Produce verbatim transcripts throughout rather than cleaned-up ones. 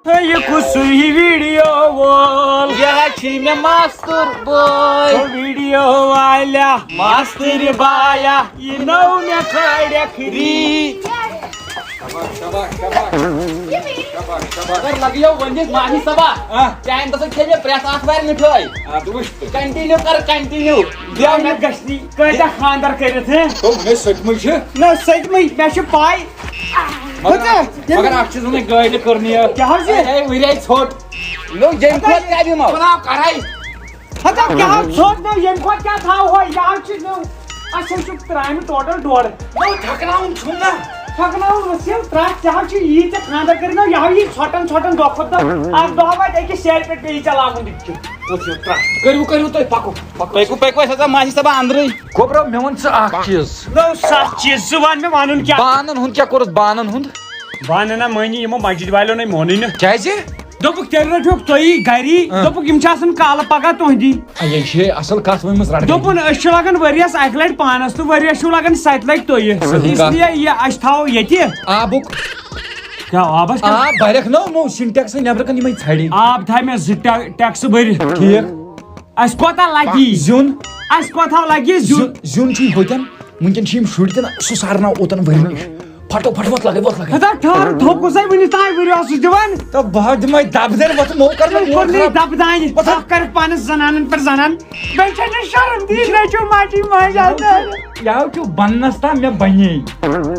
ہے، یہِ کُس ہیوٗ ویٖڈیو وول؟ یہِ حظ چھِ مےٚ ماستُر بوے۔ ہُہ ویٖڈیو والیا، ماستٕرۍ بایا، یہِ نٔو مےٚ کھالٮ۪کھ ری۔ شاباش، شاباش، شاباش۔ شاباش، شاباش۔ مگر لگیو ؤنِتھ ماہی صٲبا۔ آ۔ چانہِ دٔسۍ کھے مےٚ پرٛٮ۪تھ آتھوارِ مِٹھٲے۔ آ، تہٕ وٕچھ تہٕ۔ Continue کر، continue۔ یہِ مےٚ گژھِ نہٕ کۭتیٛاہ خانٛدر کٔرِتھ، ہے؟ تو مےٚ سٔتمٕے چھِ۔ نہ، سٔتمٕے، مےٚ چھِ پَے۔ مگر، کوٗتاہ؟ مگر اکھ چیٖز ووٚنُے گٲڑۍ کٔرنی یہِ۔ کیٛاہ حظ یہِ؟ اے، ؤریے ژھوٚٹ۔ نو، ییٚمہِ کھۄتہٕ کیٛاہ دِمو؟ بناو کَرے۔ ہتا کیٛاہ حظ ژھوٚٹ نو، ییٚمہِ کھۄتہٕ کیٛاہ تھاوہو؟ یہِ حظ چھِ نو، اَسہِ حظ چھُ ترٛامہِ total ڈۄڈ۔ نو، تھکراوُن چھُم نا۔ تھکراوُن ؤسیٖم، ترٛٹھ، ژےٚ حظ چھُ یی ژےٚ خانٛدر کٔرِتھ نو، یہِ حظ یی ژھۄٹن ژھۄٹن دۄہ کھۄتہٕ دۄہ۔ اکھ دۄہ واتہِ أکِس سیرِ پٮ۪ٹھ پیٚیہِ ژےٚ لاگُن دیٖگچہِ۔ ؤسیٖم، ترٛٹھ۔ کٔرِو، کٔرِو تُہۍ، پکو، پکو۔ پٔکِو، پٔکِو، أسۍ ہسا ماجہِ صٲبہ اندرٕے۔ گوٚبرا، مےٚ وَن ژٕ اکھ چیٖز۔ نو، ستھ چیٖز، ژٕ وَن مےٚ وَنُن کیٛاہ؟ بانَن ہُنٛد کیٛاہ کوٚرُتھ، بانَن ہُنٛد؟ بانہٕ نہ مٲنی، یِمو مسجد والٮ۪و نے مونٕے نہٕ۔ کیٛازِ؟ دوٚپُکھ، تیٚلہِ رٔٹِوکھ تُہی گری۔ اۭں۔ دوٚپُکھ، یِم چھِ آسان کالہٕ پگاہ تُہنٛدی۔ اے، یہِ چھے اصل کتھ ؤنمٕژ، رٹہٕ گٔے۔ دوٚپُن، أسۍ چھِ لگان ؤریس اکہِ لٹہِ پانس تہٕ ؤریس چھِو لگان ستہِ لٹہِ تُہۍ۔ صحیح کتھ۔ اس لیے یہِ أسۍ تھاوو ییٚتہِ۔ آبُک؟ کیٛاہ آبس کیٛاہ؟ آب بھرکھ نہ، نو سِنٹیکسٕے نٮ۪برٕ کَنہِ یِمے ژھڑِ۔ آب تھایہِ مےٚ زٕ ٹے-، ٹیکسہٕ بٔرِتھ۔ ٹھیٖک۔ اَسہِ کوتاہ لگہِ؟ زیُن۔ اَسہِ کوتاہ لگہِ زیُن؟ زیُن، زیُن چھُے ہوٚتٮ۪ن۔ وٕنکٮ۪ن چھِ یِم شُرۍ تہِ نہ، سُہ سارناو اوتن ؤرۍ نِش۔ پھٹو پھٹ وۄتھ لگے، وۄتھ لگے۔ ہتا ٹھہر، تھوٚکُسے وٕنِس تام، ؤرۍ اوسُس دِوان۔ تہٕ بہٕ ہا دِمے دب دٮ۪ن وۄتھ، مو کر مےٚ تیٚلہِ کوٚر مون نہٕ یہِ خراب۔ دب دانہِ، وۄتھ۔ اکھ کر پانس زنانن پٮ۪ٹھ زنان۔ بیٚیہِ چھےٚ نہٕ شرم، دی نہ چھُ ماجی ماجہِ آسان۔ یہِ ہا چھُ بننس تام مےٚ بنے۔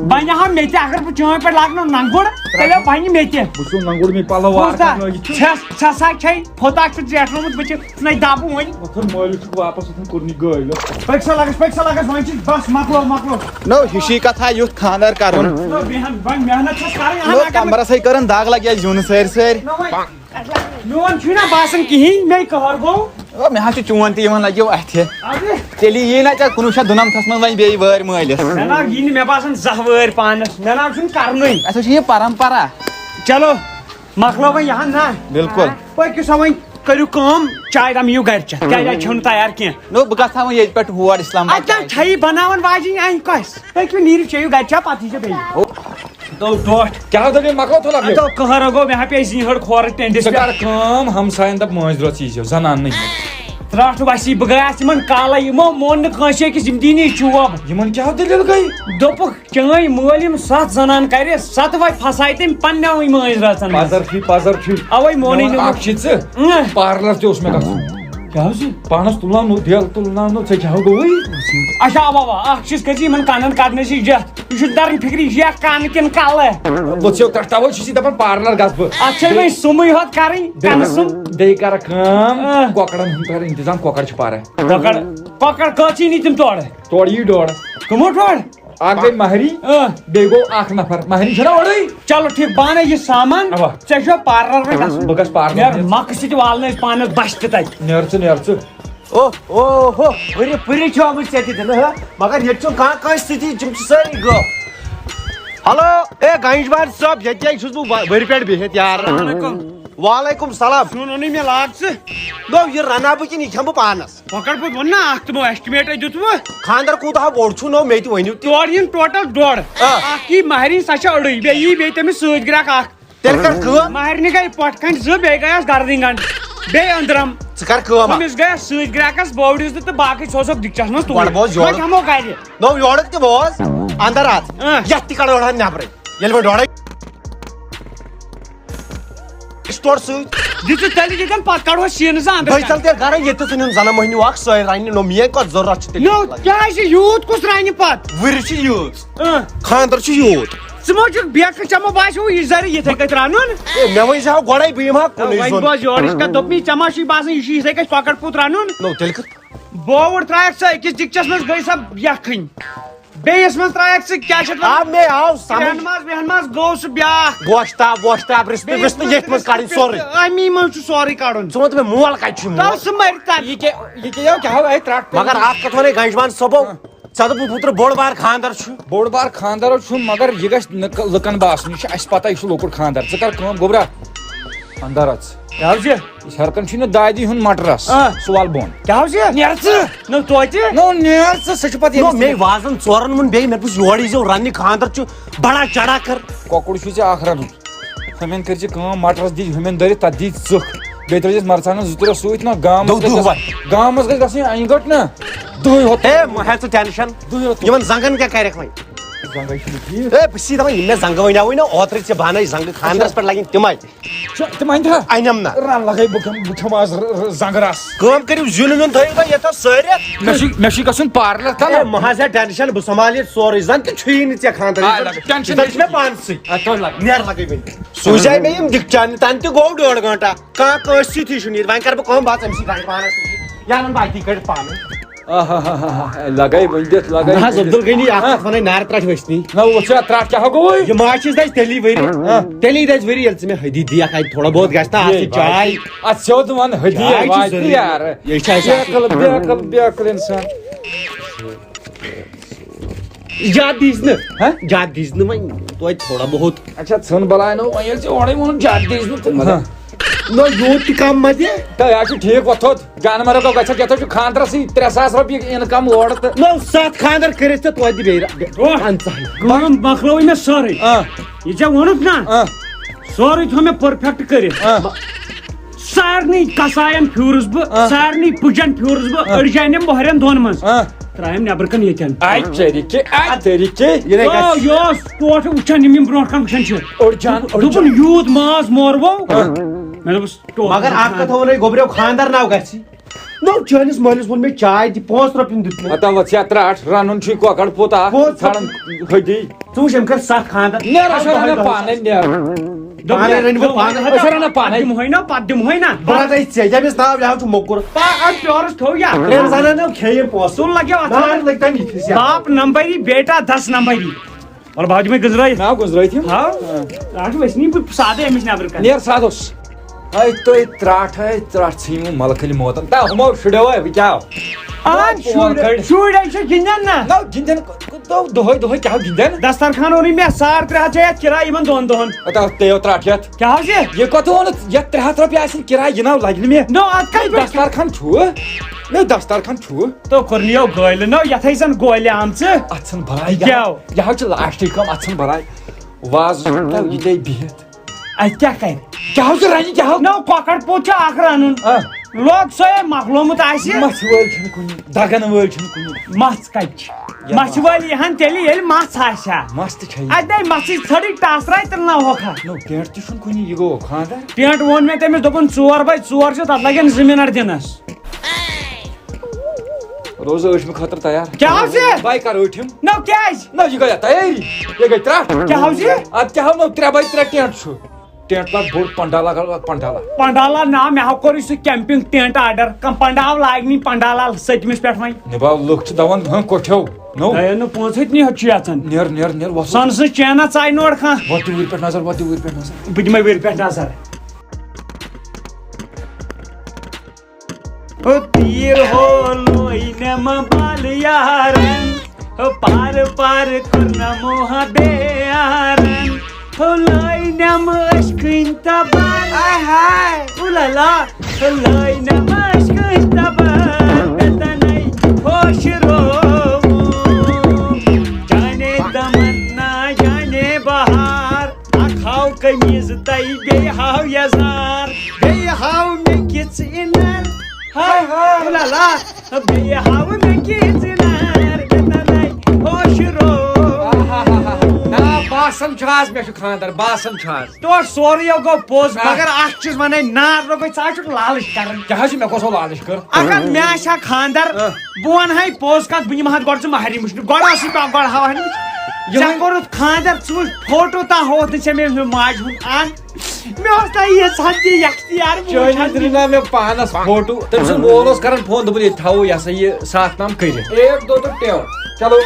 بنہِ ہا مےٚ تہِ، اگر بہٕ چٲنۍ پٮ۪ٹھ لاگنو ننگُر، تیٚلہِ بنہِ مےٚ تہِ۔ بہٕ چھُس ننگُر، مےٚ پلو وار بوزتھا؟ کرنٲوِتھ چھُ۔ چھَس، چھَسا چھے پھوٚت اکھ چھُ زیٹھرومُت، بہٕ چھُس نَے دَبہٕ وۄنۍ۔ وۄتھُن مٲلِس چھُکھ واپس وۄتھُن، کوٚرُن یہِ گٲلۍ۔ پٔکۍ سا لگس، پٔکۍ سا لگس، وۄنۍ چھِ بس، مۄکلو، مۄکلو۔ نو، ہِشی کتھا یُتھ خانٛدر کرُن۔ نو، بیہن، وۄنۍ محنت چھَس کرٕنۍ، اہن نو، لگن۔ کمرس ہے کٔرٕن دگ لگہِ اَسہِ زیُن سٲرۍ سٲرۍ۔ نو، وۄنۍ میون چھُے نہ باسان کِہیٖنۍ، مے قہر گوٚو۔ او، مےٚ حظ چھُ چون تہِ یِوان لگیو اَتھِ۔ اَدٕ۔ تیٚلہِ یی نہ ژےٚ کُنوُہ شیٚتھ دُنَمتھس منٛز وۄنۍ بیٚیہِ وٲرۍ مٲلِس۔ نہ، نہ، یی نہٕ مےٚ باسان زانٛہہ وٲرۍ پانس۔ مےٚ نہ چھُنہٕ کرنُے۔ اَسہِ حظ چھِ یہِ پرمپرا۔ چلو، مۄکلٲو وۄنۍ یہِ ہن نا۔ بِلکُل۔ پٔکِو سا وۄنۍ، کٔرِو کٲم، چاے دام یِیِو گرِ چٮ۪تھ۔ کیٛازِ اَتہِ چھَو نہٕ تیار کینٛہہ۔ نو، بہٕ گژھٕ ہا وۄنۍ ییٚتہِ پٮ۪ٹھ ہور اسلام آباد اَتہِ چاے۔ چھَیی بناوان واجِنۍ اَنہِ کۄس؟ پٔکِو، نیٖرِو، چیٚیِو گرِ چاے، پَتہٕ ییٖزیو بیٚیہِ۔ او۔ تو ٹوٹھ۔ کیٛاہ دٔلیٖل، مۄکلٲو تھوڑا اَتھ بیٚیہِ؟ آو قہر گوٚو، مےٚ ہا پیٚیہِ زِنۍ ہٕڑ کھورٕ ٹیٚنٛڈِس ژٕ پٮ۪ٹھ۔ کر کٲم، ہمساین دپ مٲنٛزِ رٲژ ییٖزیو، زنان نہٕ یِمن۔ ترٛٹھ وسی، بہٕ گٔیاس یِمن کالے، یِمو مون نہٕ کٲنٛسہِ أکِس، یِم دِی نہٕ یہِ چوب۔ یِمن کیٛاہ دٔلیٖل گٔے؟ دوٚپُکھ، چٲنۍ مٲلۍ یِم ستھ زنان کرِ، ستوے پھسایہِ تٔمۍ پننیوٕے مٲنٛزِ رٲژن منٛز۔ پزر چھُے، پزر چھُے۔ اوے مونٕے مےٚ ووٚن، نہٕ۔ اکھ چھِ ژٕ، اۭں۔ پارلر تہِ اوس مےٚ گژھُن۔ کیٛاہ حظ چھُ؟ پانس تُلناونو، دٮ۪ل تُلناونو، ژےٚ کیٛاہ ہو گوٚوُے؟ اچھا، اوا، اوا، اکھ چیٖز کٔرۍ زِ یِمن کنن کڑنس یہِ جتھ۔ یہِ چھُنہٕ تران فِکرِ، یہِ چھِ اکھ کن کِنہٕ کلہٕ۔ بہٕ ژےٚ ترٛٹھ، توے چھُس یہِ دپان پارلر گژھٕ بہٕ۔ اتھ چھےٚ وۄنۍ سُمٕے ہوت کرٕنۍ، بیٚیہِ، کنہٕ سُم۔ بیٚیہِ کرکھ کٲم، آ۔ کۄکرن ہُنٛد کر انتظام، کۄکر چھِ پرٕ۔ کۄکر، کۄکر کٔژ یی نہٕ تِم تورٕ؟ تورٕ یی ڈۄڈ۔ کٕمو ڈۄڈ؟ اکھ گٔے مہرِنۍ، آ۔ بیٚیہِ گوٚو اکھ نفر۔ مہرِنۍ چھےٚ نا اورے؟ چلو ٹھیٖک، بہٕ انہٕ یہِ سامان۔ اوا۔ ژےٚ چھُوا پارلر وۄنۍ گژھُن؟ بہٕ گژھٕ پارلر۔ نیر مکھ سۭتۍ والنٲیِتھ پانس بستہِ تتہِ۔ نیر ژٕ، نیر ژٕ۔ او، او، ہو، پھُرِ، پھُرِ چھِ آمٕتۍ ژےٚ تہِ دِنہٕ، ہہ؟ مگر ییٚتہِ چھُنہٕ کانٛہہ کٲنٛسہِ سۭتی، تِم چھِ سٲری غٲب۔ ہیلو، اے گنج مان صٲب، ییٚتہِ چھُ چھُس بہٕ وَ-، ؤرِ پٮ۪ٹھ بِہِتھ، یار۔ السلام علیکم۔ وعلیکم السلام۔ سیُن اوٚنُے مےٚ، لاگ ژٕ۔ نو، یہِ رَنہٕ ہا بہٕ کِنہٕ یہِ کھٮ۪مہٕ بہٕ پانَس؟ کۄکر پوٗت ووٚن نا اکھ، تِمو estimate دیُتمُت۔ خانٛدر کوٗتاہ ووٚڑ چھُ، نو، مےٚ تہِ ؤنِو تہِ۔ تورٕ یِن total ڈۄڈ۔ آ۔ اکھ یی مہرِنۍ، سۄ چھےٚ أڑٕے، بیٚیہِ یی بیٚیہِ تٔمِس سۭتۍ گرٛکھ اکھ۔ تیٚلہِ کر کٲم۔ مہرنہِ گٔے پۄٹھ کھنٛڈ زٕ، بیٚیہِ گٔیَس گردٕنۍ گنٛڈ، بیٚیہِ أنٛدرم۔ ژٕ کر کٲم اکھ۔ ہُمِس گٔیَس سۭتۍ گرٛکس بوٚڑ عزت تہٕ باقٕے سوزہوکھ دِکچس منٛز توٗرۍ۔ گۄڈٕ بوز یورٕ۔ وۄنۍ کھٮ۪مو گرِ۔ نو یورٕ تہِ بوز۔ اندر اژ۔ اۭں۔ یتھ تہِ کڑو ہن نٮ۪برٕے۔ ییٚلہِ وۄنۍ ڈۄڑے أسۍ تورٕ سۭتۍ۔ دِژٕ تیٚلہِ ییٚتٮ۪ن پتہٕ کڑہوس سیٖنہٕ زٕ اندر۔ بٔے ژل تیٚلہِ گرے، ییٚتہِ ژٕ نِن زنان مۄہنیو اکھ سۄے رنہِ۔ نو میٲنۍ کۄس ضروٗرت چھِ تیٚلہِ؟ نو کیٛازِ یوٗت کُس رنہِ پتہٕ؟ وٕرِ چھِ یٲژ۔ اۭں۔ خانٛدر چھُ یوٗت۔ ژٕ ما چھُکھ بیکھ، ژےٚ ما باسیو یہِ زَرِ یِتھَے کٔنۍ رَنُن؟ اے، مےٚ ؤنۍ زِ ہا گۄڈَے، بہٕ یِمہٕ ہا کُنُے وۄنۍ زوٚن۔ بوز یورٕچ کَتھ، دوٚپمَے، ژےٚ ما چھُے باسان یہِ چھُ یِتھَے کٔنۍ کۄکَر پوٗت رَنُن؟ نو، تیٚلہِ کِتھ؟ بووُر ترٛایَکھ ژٕ أکِس دیٖگچَس منٛز، گٔے سۄ یَکھٕنۍ۔ بیٚیِس منٛز ترٛایَکھ ژٕ، کیٛاہ چھِ اَتھ وَنان؟ آ، مےٚ آو سَمٕجھ۔ کرٛٮ۪ن منٛز وٮ۪ن منٛز گوٚو سُہ بیٛاکھ۔ گۄشتاب وۄشتاب، رِستہٕ بیٚیِس وِستہٕ، منٛز ییٚتھۍ منٛز کَڑٕنۍ سورُے۔ اَمی منٛز چھُ سورُے کَڑُن۔ ژٕ وَن تہٕ مےٚ، مول کَتہِ چھُے، تَو مول؟ سُہ مَرِ تَتہِ۔ یہِ کیٛاہ، یہِ کیٛاہ، کیٛاہ ہو، اے، ترٛٹھ۔ مگر اَکھ کَتھ وَنے، گنٛجمان صٲبو، ژےٚ دوٚپُتھ اوترٕ بوٚڑ بار خانٛدر چھُ۔ بوٚڑ بار خانٛدر حظ چھُ، مگر یہِ گژھِ نہٕ ک-، لُکن باسُن، یہِ چھُ اَسہِ پتہ، یہِ چھُ لۄکُٹ خانٛدر۔ ژٕ کر کٲم، گوٚبرا، اندر اژ۔ کیٛاہ حظ یہِ؟ یہِ ہٮ۪رٕ کَن چھُے نہٕ دادی ہُنٛد مٹر رس، آ۔ سُہ وال بۄن۔ کیٛاہ حظ یہِ؟ نیر ژٕ۔ نہ توتہِ۔ نو نیر ژٕ، سُہ چھُ پتہٕ نو ییٚمِس مے وازن ژورن ووٚن بیٚیہِ، مےٚ دوٚپُس یور ییٖزیو رننہِ، خانٛدر چھُ، بڑا چڑا کر۔ کۄکُر چھُے ژےٚ اکھ رنُن۔ ہُمٮ۪ن کٔرۍ زِ کٲم، مٹرس دی ہُمٮ۪ن دٲرِتھ، تتھ دی ژٕکھ۔ بیٚیہِ ترٲوزٮ۪س مرژٕوانٛگن زٕ ترٛےٚ سۭتۍ نا، گامس دۄہ گژھِ دۄہ گژھِ-، وۄنۍ۔ گامس گژھِ گژھٕنۍ انہِ گٔٹ نا، دُہٕے ہوت۔ ہے، مہ ہےٚ ژٕ ٹینشن۔ دُہٕے ہوت۔ یِمن زنٛگن کیٛاہ کرکھ وۄنۍ؟ زنٛگے چھُنہٕ ٹھیٖک۔ ہے، بہٕ چھُس دپان، یِم مےٚ زنٛگہٕ وۄنۍ آوٕے نا اوترٕے ژےٚ بانَے زنٛگہٕ، خانٛدرس پٮ۪ٹھ لگن تِمے۔ چھِ تِم انہِ تھا؟ انٮ۪م نا۔ رن لگے بہٕ کھٮ۪م، بہٕ کھٮ۪مہٕ آز ر-، ر-، زنٛگہٕ رس۔ کٲم کٔرِو، زیُن ویُن تھٲیِو تۄہہِ ییٚتھس سٲرِتھ۔ مےٚ چھُ، مےٚ چھُ گژھُن پارلر تھا نا۔ ہے، مہ حظ ہے ٹینشن، بہٕ سنبھالہٕ ییٚتہِ سورُے، زن تہِ چھُیی نہٕ ژےٚ خانٛدر۔ آ، لگے، ٹینشن زن چھُ مےٚ پانسٕے۔ آ، تۄہہِ لگے۔ نیر لگے وۄنۍ۔ سوٗزے مےٚ یِم دِکچانہِ تانۍ تہِ گوٚو ڈۄڈ گٲنٛٹہٕ۔ کانٛہہ کٲنٛسہِ سۭتی چھُنہٕ ییٚتہِ۔ وۄنۍ کَرٕ بہٕ کٲم، بہٕ اَژٕ أمۍ سٕے گاڑِ پانَس سۭتۍ۔ یا اَنَن بہٕ اَتی کٔڑِتھ پانَے۔ آہاہاہا، لگے ؤنۍ دِتھ، لگے نہ حظ، ؤنۍ دِتھ۔ عبدالغنی، اَتھ ہاں۔ کَتھ وَنَے نارٕ ترٛٹھ ؤسنی۔ نہ، وۄنۍ چھا ترٛٹھ کیٛاہ ہو گوٚوُے؟ یہِ ماچِس دَزِ تیٚلی ؤری۔ ہاں۔ تیٚلی دَزِ ؤری، ییٚلہِ ژٕ مےٚ ہدی دِیَکھ اَتہِ تھوڑا بہت گژھِ تہٕ اَتھ یے سۭتۍ بھائی، چاے۔ اَتھ سیوٚد وَن ہدی چاے چھِ واتہِ ضروٗری۔ یارٕ۔ یے چھِ اَسہِ بے عقل، بے عقل، بے عقل اِنسان۔ زیادٕ دیٖز نہٕ۔ ہہ؟ زیادٕ دیٖز نہٕ وۄنۍ توتہِ تھوڑا بہت۔ اچھا، ژھٕن بلاے نو، وۄنۍ ییٚلہِ ژےٚ اورَے ووٚنُن زیادٕ دیٖز نہٕ تہٕ مگر۔ ہہ۔ نو، یوٗت تہِ کم مہ دِ۔ تہٕ یہِ حظ چھُ ٹھیٖک وۄتھُتھ۔ جانہٕ مرگ گژھِ، یَتھ حظ چھُ خانٛدرَسٕے ترٛےٚ ساس رۄپیہِ اِنکَم اورٕ تہٕ۔ نو، ستھ خانٛدر کٔرِتھ تہٕ توتہِ بیٚیہِ رۄ-، بیٚیہِ اوہ۔ پنٛژاہ۔ کٲم مۄکلٲوٕے مےٚ سٲرٕے۔ آ۔ یہِ ژےٚ ووٚنُتھ نا، آ۔ سورُے تھوٚو مےٚ پٔرفیکٹ کٔرِتھ۔ آ۔ سارنٕے کساین پھیوٗرُس بہٕ، آ۔ سارنٕے پُجن پھیوٗرُس بہٕ، آ۔ أڑجانٮ۪ن بۄہرٮ۪ن دۄن منٛز۔ آ۔ ترٛایَم نٮ۪برٕ کَنہِ ییٚتٮ۪ن۔ آے چرِکہِ، آے چرِکہِ۔ یہِ نَے گژھِ۔ یو، یہِ اوس ٹوٹھ وٕچھان، یِم یِم برونٛٹھ کَنہِ وٕچھان چھِ۔ أڑجان، دوٚپُن، أڑجان۔ یوٗت ماز مورو۔ آ۔ مےٚ دوٚپُس، ٹوٹھ مگر وٕچھان۔ اَکھ کَتھ وَنَے، گوٚبریو، خاندر ناو گژھِ۔ نو، چٲنِس مٲلِس ووٚن مےٚ چاے دِ، پانٛژھ رۄپیہِ دیُت مےٚ۔ ہتا وۄتھ ژےٚ ترٛٹھ، رَنُن چھُے کۄکَر پوٗت اَکھ، پانٛژھ ژھانٛڈَن ہدی۔ ژٕ وٕچھ، أمۍ کٔر ستھ خانٛدر۔ نیر، أسۍ رَنو پانَے، نیر۔ دوٚپُن، پانَے رٔنِو، دوٚپُن، پانَے۔ أسۍ رَنو پانَے۔ دِمہوے نا، پَتہٕ دِمہوے نا۔ بہٕ رَٹَے ژےٚ، ییٚمِس ناو یہِ ہاو چھُ موٚکُر۔ پا-، اَتھ پیورَس تھوٚو یا۔ ترٛٮ۪ن زَنَن ہو کھیٚیہِ أمۍ پونٛسہٕ۔ سُن لگیو اَتھ۔ نار لٔگۍ تَمہِ یِتھِس یا۔ باپ نمبری، بیٹا دس نمبری۔ وَلہٕ بہٕ ہاو دِمَے گٔنزرٲیِتھ۔ ناو گٔنزرٲیِتھ یِم۔ ہاو۔ آ۔ اَتھ چھُ ویسے نہٕ بہٕ سادَے أمِس نٮ۪برٕ کَنہِ۔ نیر سادَس۔ ہے تُہۍ ترٛٹھ، ہے ترٛٹھ ژھٕنِو ملکٕلۍ موتَن۔ تا ہُمو شُریو ہے، بہٕ کیٛاہ؟ آ، فون شُرۍ، کَڑِ۔ شُرۍ ہے چھِ گِنٛدان نا۔ نہ، گِنٛدان دۄہ-، دۄہَے، دۄہَے کیٛاہ گِنٛدان؟ دسترخان اوٚنُے مےٚ ساڑ ترٛےٚ ہَتھ چھےٚ یَتھ کِراے یِمَن دۄن دۄہَن۔ ہتا تیو ترٛٹھ یَتھ۔ کیٛاہ حظ یہِ؟ یہِ کوٚت ووٚنُتھ؟ یَتھ ترٛےٚ ہَتھ رۄپیہِ آسن کِراے، یہِ ناو لَگہِ نہٕ مےٚ۔ نو، اَتھ کَتہِ پٮ۪ٹھ؟ دسترخان چھُ؟ مےٚ دسترخان چھُ۔ تو کوٚرنِیو گٲلۍ، نو، یَتھ ہے زَن گولہِ آمژٕ۔ اَتھ ژھٕن بَلاے۔ یہِ کیٛاہ؟ یہِ حظ چھِ لاسٹٕچ کٲم، اَتھ ژھٕن بَلاے۔ وازٕ چھُ یہِ تے بِہِتھ۔ اَتہِ کیٛاہ کَرِ؟ کیٛاہ حظ چھُ رَنہِ، کیٛاہ حظ؟ نو، کۄکَر پوٗت چھُ اَکھ رَنُن۔ آ۔ لوگ سۄے مۄکلومُت آسہِ۔ مَژھِ وٲلۍ چھِنہٕ کُنہِ، دَگَن وٲلۍ چھِنہٕ کُنہِ۔ مَژھ کَتہِ چھِ؟ یَتھ مَژھِ وٲلۍ یِہَن تیٚلہِ، ییٚلہِ مَژھ آسہِ ہا۔ مَژھ تہِ چھےٚ۔ اَتہِ نَے مَژھٕے ژھٔرٕے ٹاسراے تہٕ نہ ہۄکھ ہا۔ نو، ٹینٹ تہِ چھُنہٕ کُنہِ، یہِ گوٚو خانٛدر۔ ٹینٹ ووٚن مےٚ تٔمِس، دوٚپُن، ژور بَے ژور چھِ، تَتھ لَگن زٕ مِنَٹ دِنَس۔ روزٕ ٲٹھمہِ خٲطرٕ تیار۔ کیٛاہ حظ یہِ؟ بَے کَر ٲٹھِم۔ نو کیٛازِ؟ نہ، یہِ گٔے تیٲری۔ یہِ گٔے ترٛٹھ۔ کیٛاہ حظ یہِ؟ اَدٕ کیٛاہ حظ، نو، ترٛےٚ بَے ترٛےٚ ٹینٹ چھُ۔ ٹینٹ لاگ بوٚڑ پنڈالا، پنڈالا۔ پنڈالا نا، مےٚ ہا کوٚرُے سُہ کیمپنگ ٹینٹ آرڈر۔ کم پنڈال لاگنی پنڈالا سٔتمِس پٮ۪ٹھ وۄنۍ۔ نباو لُکھ چھِ دَوان، ہاں، کوٚٹھیو۔ نو۔ دَیو نہٕ پونٛسہٕ ہیٚتۍ نہٕ ہیوٚت چھُ یَژان۔ نیر، نیر، نیر، وۄتھ۔ سۄنہٕ سٕنٛز چینہ ژاے نوڑ کانٛہہ۔ وۄتھ دِ وٕرِ پٮ۪ٹھ نظر، وۄتھ دِ وٕرِ پٮ۪ٹھ نظر۔ بہٕ دِمے وٕرِ پٮ۪ٹھ نظر۔ ہو تیر ہو لوی نم بال یارن، ہو پار پار کرنا موہ بیارن، ہو لوی نم عشقین تبار۔ ہائے ہائے۔ اولالا۔ ہو لوی نم عشقین تبار، تنے ہوش رو۔ جانے تمنا، جانے بہار۔ اکھ ہاو قمیٖض تہٕ بیٚیہِ ہاو یزار، بیٚیہِ ہاو مےٚ کِژھ اِنر۔ ہاے ہاے۔ اولالا، بیٚیہِ ہاو مےٚ کِژھ اِنر، یوٚتانۍ ہوش روٗد۔ آہاہاہا۔ نا، باسان چھُ آز مےٚ چھُ خانٛدر، باسان چھُ آز۔ تورٕ سورُے یو گوٚو پوٚز، آ۔ مگر اکھ چیٖز ونے، نار لوٚگُے، ژٕ حظ چھُکھ لالٕچ کران۔ کیٛاہ حظ چھُ مےٚ کۄس ہو لالٕچ کٔر؟ اگر مےٚ آسہِ ہا خانٛدر، آ۔ بہٕ وَنہٕ ہاے پوٚز کَتھ، بہٕ نِمہٕ ہا گۄڈٕ ژٕ مَہرِنۍ وٕچھنہِ۔ گۄڈٕ ٲسٕے پٮ۪وان گۄڈٕ ہاوہَن وٕچھ۔ یِمَن ژےٚ کوٚرُتھ خانٛدر، ژٕ وٕچھ فوٹو تام ہووُتھ نہٕ ژےٚ مےٚ مےٚ ماجہِ ہُنٛد اَن۔ مےٚ اوس نہ ییٖژ ہَن تہِ یَکھ تہِ یارٕ، بہٕ چٲنی وٕچھ ہَن تہِ۔ درٛاو مےٚ پانَس فوٹو۔ تٔمۍ سُنٛد مول اوس کَران فون، دوٚپُن، ییٚتہِ تھاوو یہِ ہسا یہِ ساتھ نام کٔرِتھ۔ ایک دو تو ٹٮ۪و۔ چلو۔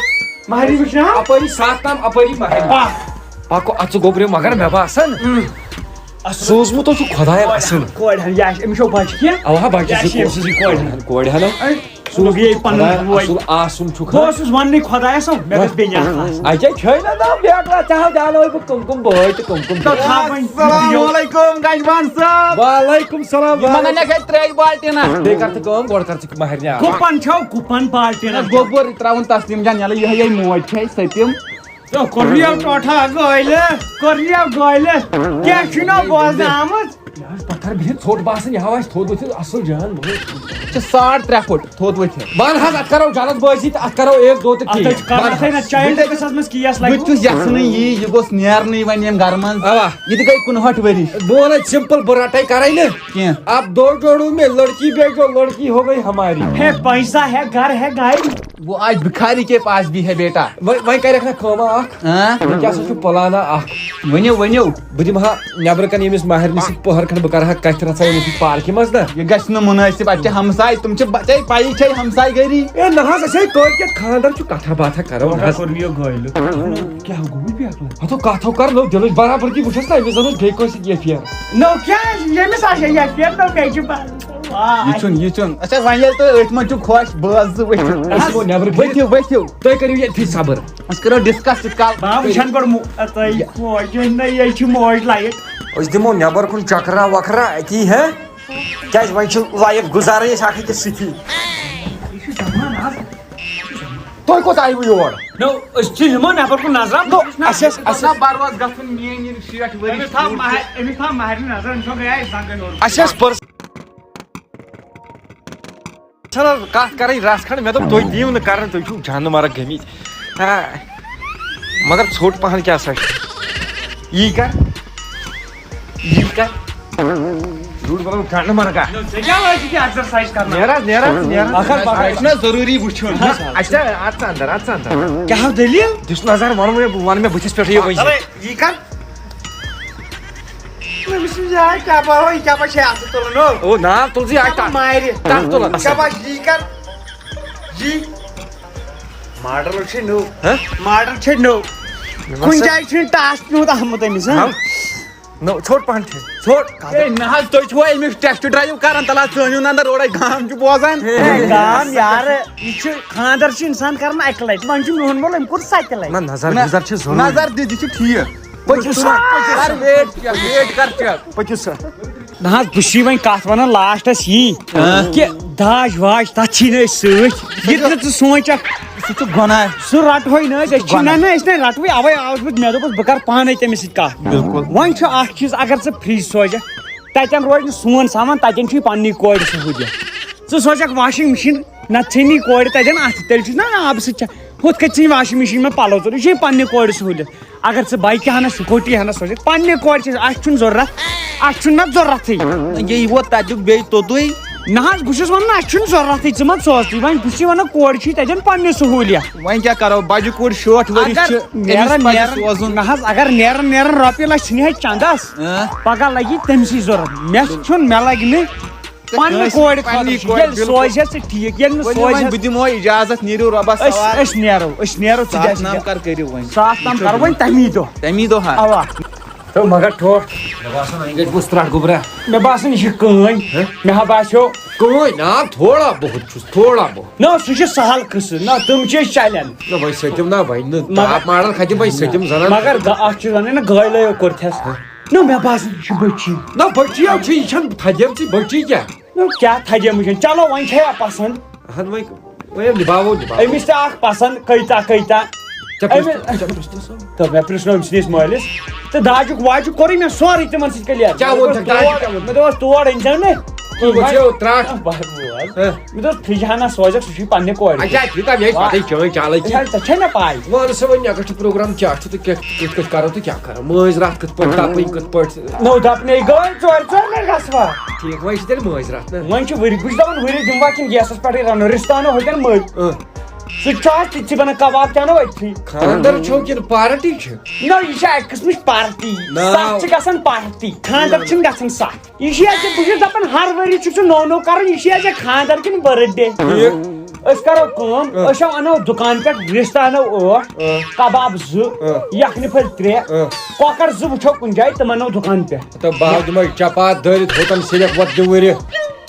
مَہرِنۍ وٕچھنہِ ہا؟ اَپٲری ساتھ نام، اَپٲری مَہرِنۍ۔ پَکھ۔ پَکو اَژٕ گوٚبریو، مگر مےٚ باسان، اۭں۔ سوٗزمُت اوس یہِ خۄدایَن اَصٕل۔ کورِ ہَن، یہِ آسہِ، أمِس چھو بَچہِ کینٛہہ؟ اَوا، بَچہِ یہِ زٕ آسہِ یہِ کونٛسہٕ زٕ کورِ ہَن۔ کورِ ہَن۔ اَے، سُہ دوٚپ یہِ پَنُن خۄدایا بوے۔ اَصٕل آسُن چھُکھ بہٕ ہا۔ اوسُس وَننٕے خۄدایَس، مےٚ گژھِ بیٚنہِ اَکھ آسٕنۍ۔ اَتہِ چھے نہ دَم بیکلا، ژےٚ ہا دیٛاونٲوٕے بہٕ کٕم کٕم بٲے تہٕ کٕم کٕم تہٕ بیٚنہِ۔ تھاوٕنۍ۔ السلام علیکم، گنجمان صٲب۔ وعلیکم السلام۔ یہِ مَنگَن نہ گژھِ ترٛیش بالٹیٖنہ۔ بیٚیہِ کَر ژٕ کٲم، گۄڈٕ کَر ژٕ مَہرنہِ آب۔ کُپَن چھَو، کُپَن بالٹیٖنہ۔ نہ، گوٚبُر ترٛاوُن تَسلیٖم جان یَلہٕ، یِہوٚے یِہوٚے موج چھےٚ سٔتِم۔ تو کٔرنیو ٹوٹھا گٲلہِ، کٔرنیو گٲلہِ، کیٛاہ چھُنہ بوزنہٕ آمُت؟ یہِ حظ پتھر بِہِتھ ژھوٚٹ باسان، یہِ ہا آسہِ تھوٚد ؤتھِتھ اَصٕل جان۔ یہِ چھِ ساڑ ترٛےٚ فُٹ تھوٚد ؤتھِتھ۔ وَن حظ، اَتھ کَرو جلد بٲزی تہٕ اَتھ کَرو ایک دو تہٕ اَتھ ٹھیٖک۔ حظ چھِ کَرُن، وَن اَتھ ہے نہ حظ۔ چایلڈ ایکٹس منٛز کیس لَگہِ۔ بہٕ تہِ چھُس یَژھانٕے یی، یہِ گوٚژھ نیرنٕے وۄنۍ ییٚمہِ گَرٕ منٛز۔ اَوا۔ یہِ تہِ گٔے کُنہٲٹھ ؤری۔ بہٕ وَنَے سِمپٕل، بہٕ رَٹَے کَرَے نہٕ۔ کینٛہہ۔ اب دو جوڑوں میں لڑکی بھیجو، لڑکی ہو گئی ہماری۔ ہے پیسہ ہے، گھر ہے، گاڑی۔ وہ آج بھکاری کے پاس بھی ہے بیٹا۔ وۄنۍ، وۄنۍ کَرٮ۪کھ نہ کٲمہ اَکھ۔ ہاں؟ وۄنۍ کیٛاہ سا چھُ پٕلانہ اَکھ؟ ؤنِو، ؤنِو۔ بہٕ دِمہٕ ہا نٮ۪برٕ کَنہِ ییٚمِس ماہرنہِ سۭتۍ پٔہر کھنٛڈ، بہٕ کَرٕ ہا کَتھِ رَژھا ییٚمِس سۭتۍ پارکہِ منٛز نہ۔ یہِ گژھِ نہٕ مُنٲسِب، اَتہِ چھِ ہمساے، تِم چھِ ب-، ژےٚ پَیی چھے ہمساے گٔری۔ اے نہ حظ، أسۍ ہے کٲلۍ کیٛاہ خانٛدر چھُ، کَتھا باتھا کَرو نہ حظ۔ کوٚر مےٚ گٲلۍ۔ کیٛاہ گوٚو بیٛاکھ لَٹہِ؟ ہَتو کَتھ ہو کَر، لو دِلٕچ برابردی وٕچھَس نہ، أمِس زَن اوس بیٚیہِ کٲنٛسہِ سۭتۍ یہِ affair۔ نو کیٛاہ، ییٚمِس آسہِ ہا یہِ affair، نو کیٛاہ چھُ پَرُن؟ واے۔ یہِ چھُنہٕ، یہِ چھُنہٕ۔ اچھا، وۄنۍ ییٚلہِ تُہۍ أتھۍ منٛز چھُو خۄش، بہٕ حظ ژٕ ؤتھِو۔ أسۍ یِمو نٮ۪برٕ کِنۍ۔ ؤتھِو، ؤتھِو۔ تُہۍ کٔرِو ییٚتھی صبر۔ أسۍ کَرو discuss تیوٗت کال۔ بہٕ وٕچھَن گۄڈٕ مو-، اَ، تۄہہِ موج، یہِ نہ، یہِ چھِ موج لایِق۔ أسۍ دِمو نٮ۪بر کُن چکرا وکرا أتی، ہہ؟ کیٛازِ وۄنۍ چھِ life گُزارٕنۍ أسۍ اَکھ أکِس سۭتی۔ یہِ چھُ زمان آز۔ تُہۍ کوٚت آیوٕ یور؟ نو، أسۍ چھِ یِمو نٮ۪بر کُن نظرا۔ نو، اَسہِ ٲس، اَسہِ نہ ٲس بروس گژھُن، میٛٲنۍ یِم شیٹھ ؤری أمِس تھاو شُرۍ ماہر-، چھِ۔ أمِس تھاو ماہرِنہِ نظر، أمِس ما گٔیے زنٛگن ہیوٚر؟ اَسہِ ٲس پٔرس-، چھَنہٕ حظ کَتھ کَرٕنۍ رَژھ کھنٛڈ، مےٚ دوٚپ تُہۍ دِیِو نہٕ کَرٕنۍ، تُہۍ چھِو جانہٕ مَرگ گٔمٕتۍ۔ ہا، مگر ژھوٚٹ پَہَن کیٛاہ سا چھُ؟ یی کَر، یی کَر۔ زیُٹھ بَنو جانہٕ مَرگا۔ نہ، ژےٚ کیٛاہ لٲجِتھ یہِ exercise کَرناوان؟ نیر حظ، نیر حظ، نیر حظ۔ اَکھ حظ پَکھ۔ یہِ چھُنہ ضروٗری وٕچھُن۔ نہ، اَسہِ چھا اَژ ژٕ اَندَر، اَژ ژٕ اَندَر۔ کیٛاہ حظ دٔلیٖل؟ دِس نظر، وَن مےٚ، وَن مےٚ بٕتھِس پٮ۪ٹھٕے یہِ وٕنہِ۔ چلے، یی کَر۔ أمِس چھُ یہِ آے ٹَپا، ہو، یہِ کیٛاہ پَتہٕ چھِ اَتھٕ تُلان، ہو؟ او، ناو تُل زِ، یہِ آے کیٛاہ پَتہٕ ٹَپ۔ مارِ؟ ٹَپ تُلان۔ کیٛاہ پَتہٕ یی کَر؟ یی۔ ماڈَل چھِ نوٚو۔ ہہ؟ ماڈَل چھِ نوٚو۔ مےٚ کُنہِ باسان جایہِ چھُنہٕ ٹاس پیوٗنٛت آمُت أمِس، ہہ؟ ہاو۔ نو، ژھوٚٹ پَہَن چھِ۔ ژھوٚٹ۔ ہے، نہ حظ، تُہۍ چھِوا أمِس test drive کَران؟ تَلہٕ حظ ژٲنِو نہ اَندَر اورَے، گام چھُ بوزان۔ ہے، گام یارٕ، یہِ چھُ خانٛدَر چھُ اِنسان کَران اَکہِ لَٹہِ، وۄنۍ چھُ میون مول، أمۍ کوٚر سَتہِ لَٹہِ۔ نہ، نظر نہ، گُزر چھِ ضروٗری۔ نظر دِتھ، یہِ چھُ ٹھیٖک۔ پٔکِو سا، پٔکِو سا۔ کر wait check، wait کر check۔ پٔکِو سا۔ نہ حظ، بہٕ چھُے وۄنۍ کتھ ونان lastس یی، ہاں۔ کہِ داج واج تتھ چھی نہٕ أسۍ سۭتۍ۔ یہِ تہِ نہٕ ژٕ سونٛچکھ۔ سُہ چھُ گۄناہ۔ سُہ رٹہوے نہٕ أسۍ، أسۍ چھِ گۄناہ۔ نہ، نہ، أسۍ نَے رٹہوے، اوے آوُس بہٕ، مےٚ دوٚپُس بہٕ کرٕ پانے تٔمِس سۭتۍ کتھ۔ بِلکُل۔ وۄنۍ چھُ اکھ چیٖز، اگر ژٕ fridge سوزکھ، تتٮ۪ن روزِ نہٕ سون سامان، تتٮ۪ن چھُے پننی کورِ سہوٗلیت۔ ژٕ سوزکھ washing machine، نتہٕ ژھٕنی کورِ تتٮ۪ن اتھٕ، تیٚلہِ چھُس نہ آبہٕ سۭتۍ چھا-، ہُتھ کٔنۍ ژھٕنہِ washing machine منٛز پلو ژور، یہِ چھُے پننہِ کورِ سہوٗلیت۔ اگر ژٕ bikeہِ ہنا scootyہِ ہنا سوزکھ، پننہِ کورِ چھِ، اَسہِ چھُنہٕ ضروٗرت، اَسہِ چھُنہٕ نَتہٕ ضروٗرتھٕے۔ یہِ ووت تَتیُک بیٚیہِ توٚتُے۔ نہ حظ، بہٕ چھُس وَنان، اَسہِ چھُنہٕ ضروٗرتھٕے، ژٕ مہ سوز تُے۔ وۄنۍ بہٕ چھُسے وَنان، کورِ چھُے تَتٮ۪ن پننہِ سہوٗلیت۔ وۄنۍ کیٛاہ کَرو، بَجہِ کورِ شٲٹھ ؤرِش اگر چھِ، أمِس نیران پَزِ نیران، سوزُن۔ نہ حظ، اگر نیران نیران رۄپیہِ لَچھ ژھٕنہِ ہے چَندَس، اۭں۔ پَگاہ لَگہِ تٔمسٕے ضروٗرت۔ مےٚ چھُنہٕ، مےٚ لَگہِ نہٕ۔ تہٕ پننہِ کٲنٛسہِ کورِ پننہِ خٲطرٕ چھُ، کورِ، ییٚلہِ بِلکُل۔ سوزِ ہا ژٕ ٹھیٖک، ییٚلہِ نہٕ ؤلِو سوزِ وۄنۍ، ہا بہٕ دِمو اِجازت، نیٖرِو رۄبَس أسۍ، حوالہٕ۔ أسۍ نیرو، أسۍ نیرو، ژٕ ساتھ دِ نام اَسہِ۔ کر کٔرِو وۄنۍ۔ ساتھ نام کرو وۄنۍ تَمی دۄہ۔ تَمی دۄہ ہا؟ اَوا۔ تو مگر ٹھوٹھ۔ مےٚ باسان، وۄنۍ گژھِ بہٕ ترٛٹھ گوٚبرا۔ مےٚ باسان، یہِ چھِ کٲنۍ۔ ہہ؟ مےٚ ہا باسیو۔ کٲنۍ؟ نا، تھوڑا بہت چھُس، تھوڑا بہت۔ نہ، سُہ چھُ سہل قٕصہٕ۔ نہ، تِم چھِ أسۍ چلن۔ نہ، وۄنۍ سٔتِم نا، وۄنۍ نہٕ مگر ٹاپ ماڈل کھتہِ، وۄنۍ سٔتِم زنان۔ مگر گا-، اَتھ چھِ وَنان نہ، گٲلۍ لٲیو کوٚرتھَس۔ ہہ؟ نہ، مےٚ باسان، یہِ چھِ بٔچی۔ نہ، بٔچی ہا چھِ، یہِ چھَنہٕ تھدیمژٕے بٔچی کیٛاہ؟ نہ، کیٛاہ تھدیمٕچ چھَنہٕ؟ چلو، وۄنۍ چھےٚ یا پسنٛد۔ اہن وۄنۍ، وۄنۍ نِباوو، نِباوو۔ أمِس تہِ اکھ پسنٛد، کۭژاہ، کۭژاہ۔ ژےٚ پرٛژھ-، أمِس، ژےٚ پرٛژھ تہٕ سا۔ تہٕ مےٚ پرٛژھنو أمۍ سٕنٛدِس مٲلِس۔ تہٕ داجُک واجُک کوٚرُے مےٚ سورُے تِمن سۭتۍ clear۔ کیٛاہ ووٚن مےٚ تۄہہِ؟ دوٚپمَس، تۄہہِ تور، مےٚ دوٚپمَس، تور أنۍ زیو نہٕ۔ تُہۍ وٕچھِو، ترٛٹھ۔ بہٕ دوٚپمَس، فرٛجہِ ہنا سوزَکھ، سُہ چھُے پننہِ کورِ۔ اچھا، یہِ تَمہِ آیہِ پَتَے چٲنۍ چالٲکی۔ ژےٚ، ژےٚ چھےٚ مےٚ پَے۔ وَن سا وۄنۍ next program کیٛاہ چھُ تہٕ کیٛاہ، کِتھ کٔنۍ کَرو تہٕ کیٛاہ کَرو؟ مٲنٛزۍ راتھ کِتھ پٲٹھۍ، دَپٕنۍ کِتھ پٲٹھۍ؟ نو دَپنَے گٔے، ژورِ ژورِ لَٹہِ گژھوا؟ ٹھیٖک، وۄنۍ چھِ تیٚلہِ مٲنٛزۍ راتھ، نہ؟ وۄنۍ چھِ ؤری، بہٕ چھُس دَپان ؤری دِموا کِنہٕ گیسَس پٮ۪ٹھٕے رَنو، رِستہٕ اَنو ہوٚتٮ۪ن مٔلۍ۔ اۭں۔ سُہ تہِ چھُ آز تِتسٕے بَنان، کَباب تہِ اَنو أتھی۔ خانٛدر چھو کِنہٕ party چھِ؟ نہ، یہِ چھِ اَکہِ قٕسمٕچ party۔ نہ۔ سَتھ چھِ گژھان party، خانٛدر چھِنہٕ گژھان سَتھ۔ یہِ چھُ اَسہِ، بہٕ چھُس دَپان، ہر ؤری چھُکھ ژٕ نوٚو نوٚو کَرُن، یہِ چھُ اَسہِ خانٛدر کِنہٕ birthday؟ ٹھیٖک۔ أسۍ کَرو کٲم، اۭں۔ أسۍ ہٮ۪مو اَنو دُکان پٮ۪ٹھ، رِستہٕ اَنو ٲٹھ، اۭں۔ کَباب زٕ، اۭں۔ یَکھنہِ پھٔلۍ ترٛےٚ، اۭں۔ کۄکَر زٕ وٕچھو کُنہِ جایہِ، تِم اَنو دُکان پٮ۪ٹھ۔ تہٕ بہٕ ہاو دِمَے چپات دٲرِتھ ہوٚتَن صرف وۄتھ دِوٕرِ۔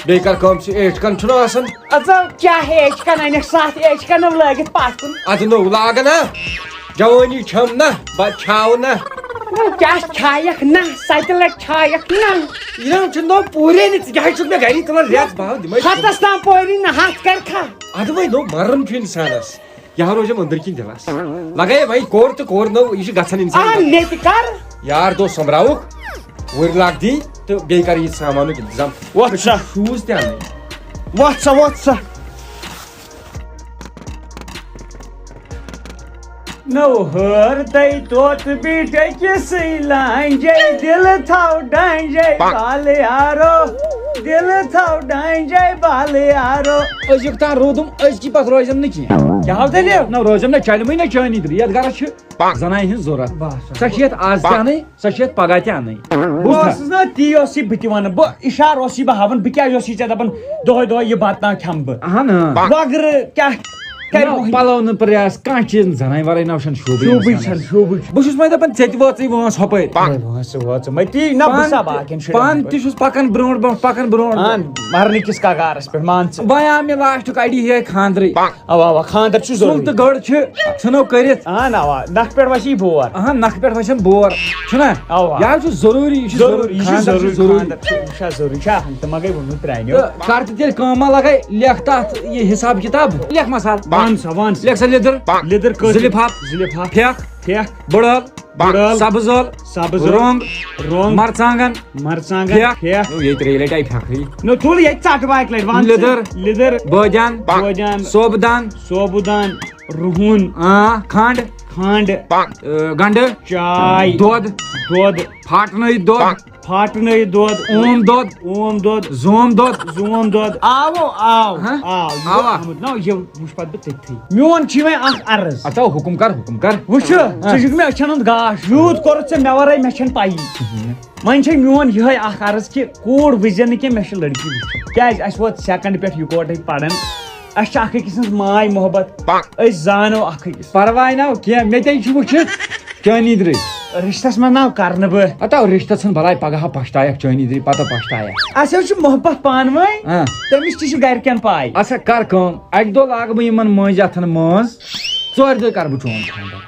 بیٚیہِ کَر کٲم، سُہ یِتھ کٔنۍ چھُنہٕ آسان۔ اَدٕ کیٛاہ ہے، أسۍ کَن اَنٮ۪کھ سَتھ، أسۍ کَنو لٲگِتھ پَتھ کُن۔ اَدٕ نو لاگہٕ نا۔ جوٲنی چھَم نہ، بہٕ چھاو نہ۔ نہ، کیٛاہ چھایَکھ نہ؟ سَتہِ لَٹہِ چھایَکھ نہ۔ یہِ نہ چھُنہٕ نو پوٗرے نہٕ، ژٕ کیٛاہ چھُکھ مےٚ گَری تُلان رٮ۪تھ؟ بہٕ ہاو دِمَے۔ ہَتَس تام پوری نہ، ہَتھ کَرکھا؟ اَدٕ وۄنۍ نو مَرُن چھُ اِنسانَس۔ یہِ ہا روزٮ۪م أنٛدٕرۍ کِنۍ دِلس۔ لگے وۄنۍ کوٚر تہٕ کوٚر نہٕ، یہِ چھُ گژھان آ، اِنسان۔ مےٚ تہِ کر۔ یار دوست سۄمبراوُکھ، وُرۍ لاگ دی تہٕ بیٚیہِ کر یہِ سامانُک انتظام۔ وۄتھ سا۔ شوٗز تہِ اَنٕنۍ۔ وۄتھ سا، وۄتھ سا۔ نوٚو ہٲر تَے طوطہٕ بیٖٹھ أکِسٕے لانجے، دِلہٕ تھاو ڈانجے بالہٕ یارو، دِلہٕ تھاو ڈانجے بالہٕ یارو۔ أزیُک تام روٗدُم، أزکی پتہٕ روزٮ۪م نہٕ کینٛہہ۔ کیٛاہ ہاو دٔلیٖل؟ نہ روزٮ۪م نہ، چلہِ وۄنۍ نہ چٲنی دٔلیٖل۔ یَتھ گرس چھِ زنانہِ ہٕنٛز ضوٚرتھ۔ بہٕ ہسا۔ سۄ چھِ یَتھ آز تہِ اَنٕنۍ، سۄ چھِ یَتھ پگاہ تہِ اَنٕنۍ۔ بہٕ بوٗزتھا؟ اوسُس نا تی اوس یہِ بہٕ تہِ وَنان، بہٕ اِشارٕ اوس یہِ بہٕ ہاوان، بہٕ کیٛازِ اوس یہِ ژےٚ دَپان دۄہَے دۄہَے یہِ بَتہٕ ناو کھٮ۪مہٕ بہٕ؟ اہن، آ۔ وَگرٕ کیٛاہ کَرِ نہ، موہنیوٗ؟ پَلو نہٕ پرٛیس، کانٛہہ چیٖز نہٕ، زَنانہِ وَرٲے نہ وٕچھان شوٗبٕے شوٗبٕے اِنسانَس۔ چھَنہٕ، شوٗبٕے چھُنہٕ۔ بہٕ چھُس وۄنۍ دَپان ژےٚ تہِ وٲژٕے وٲنٛس ہۄپٲرۍ۔ ہے، وٲنٛس ژٕ وٲژ، مےٚ تی نہ بہٕ پانہٕ سا تہِ، باقیَن شُرٮ۪ن پانہٕ ہۄپٲرۍ۔ تہِ چھُس پَکان برونٛٹھ برونٛٹھ، پَکان برونٛٹھ۔ اَہَن، مَرنہٕ کِس کگارَس پٮ۪ٹھ، مان ژٕ۔ وۄنۍ آو مےٚ لاسٹُک آیڈیا یِہوٚے خانٛدرٕے۔ اَوا، اَوا، خانٛدر چھُ سُل ضروٗری۔ تہٕ گٔر چھِ، ژھٕنو کٔرِتھ۔ اَہَن، اَوا، نَکھٕ پٮ۪ٹھ وَسہِ یہِ بور۔ اَہَن، نَکھٕ پٮ۪ٹھ وَسن بور۔ چھُنہ؟ اَوا۔ یہِ حظ چھُ ضروٗری، یہِ چھُ ضروٗری، یہِ چھُ خانٛدر چھُ ضروٗری، ضروٗری۔ خانٛدر چھُ، یہِ چھا ضروٗری، چھا؟ تہٕ مَگَے ووٚنمُت پرٛانیو۔ تہٕ کر تہٕ تیٚلہِ کٲم ما لگے، لیکھ تَتھ یہِ حساب کِتاب۔ لیکھ مسالہٕ۔ وَن سا، وَن سا۔ لیکھ سا لیٚدٕر۔ لیٚدٕر کٔژ؟ زٕ لِفاف۔ زٕ لِفاف۔ پھٮ۪کھ۔ پھٮ۪کھ۔ بٕڑ ٲل۔ بٕڑ ٲل۔ سبٕز ٲل۔ سبٕز ٲل۔ رۄنٛگ۔ رۄنٛگ۔ مرژٕوانٛگن۔ مرژٕوانٛگن۔ پھٮ۪کھ۔ پھٮ۪کھ۔ نو، ییٚتہِ ترٛیٚیہِ لٹہِ آیہِ پھٮ۪کھٕے۔ نو، تُل ییٚتہِ ژٹہٕ بہٕ اَکہِ لٹہِ، وَن ژٕ۔ لیٚدٕر۔ لیٚدٕر۔ بٲدیان۔ بٲدیان۔ سوبہٕ دان۔ سوبہٕ دان۔ رُہُن۔ آ، کھنٛڈ۔ کھنٛڈ۔ آ، گنٛڈٕ۔ چاے۔ دۄد۔ دۄد۔ پھاٹنٲوِتھ دۄد۔ پھاٹنٲوِتھ دۄد۔ اوم دۄد۔ اوم دۄد۔ زوم دۄد۔ زوم دۄد۔ آو، آو، ہاں؟ آو۔ یہِ آوا؟ آمُت۔ نہ، یہِ وٕچھ پتہٕ بہٕ تٔتھی۔ میون چھُے وۄنۍ اکھ عرض۔ ہتا حُکُم کر، حُکُم کر۔ وٕچھ، ہاں۔ ژٕ چھُکھ مےٚ أچھن ہُنٛد گاش۔ یوٗت کوٚرُتھ ژےٚ مےٚ ورٲے، مےٚ چھَنہٕ پَیی۔ کِہیٖنۍ نہٕ۔ وۄنۍ چھے میون یِہوٚے اکھ عرض کہِ کوٗر وٕچھزٮ۪ن نہٕ کینٛہہ، مےٚ چھِ لڑکی وٕچھُن۔ کیٛازِ؟ اَسہِ ووت سیکنڈ پٮ۪ٹھ یِکوٹے پران۔ اَسہِ چھِ اکھ أکۍ سٕنٛز ماے محبت۔ أسۍ زانو اکھ أکِس۔ پرواے نہ ہو کینٛہہ، مےٚ تے چھُ وٕچھِتھ چٲنی درٕے۔ رشتس منٛز نہ کرنہٕ بہٕ۔ ہتا رشتس ژھٕن بلاے، پگاہ پشتاوکھ چٲنی درٕے، پتہٕ پشتاوکھ۔ اَسہِ حظ چھُ محبت پانہٕ ؤنۍ۔ ہاں۔ تٔمِس تہِ چھِ گرِکٮ۪ن پاے۔ اچھا کر کٲم، اکہِ دۄہ لاگہٕ بہٕ یِمن مٲنٛزۍ اتھن مٲنٛز، ژورِ دۄہہِ کرٕ بہٕ چون خانٛدر۔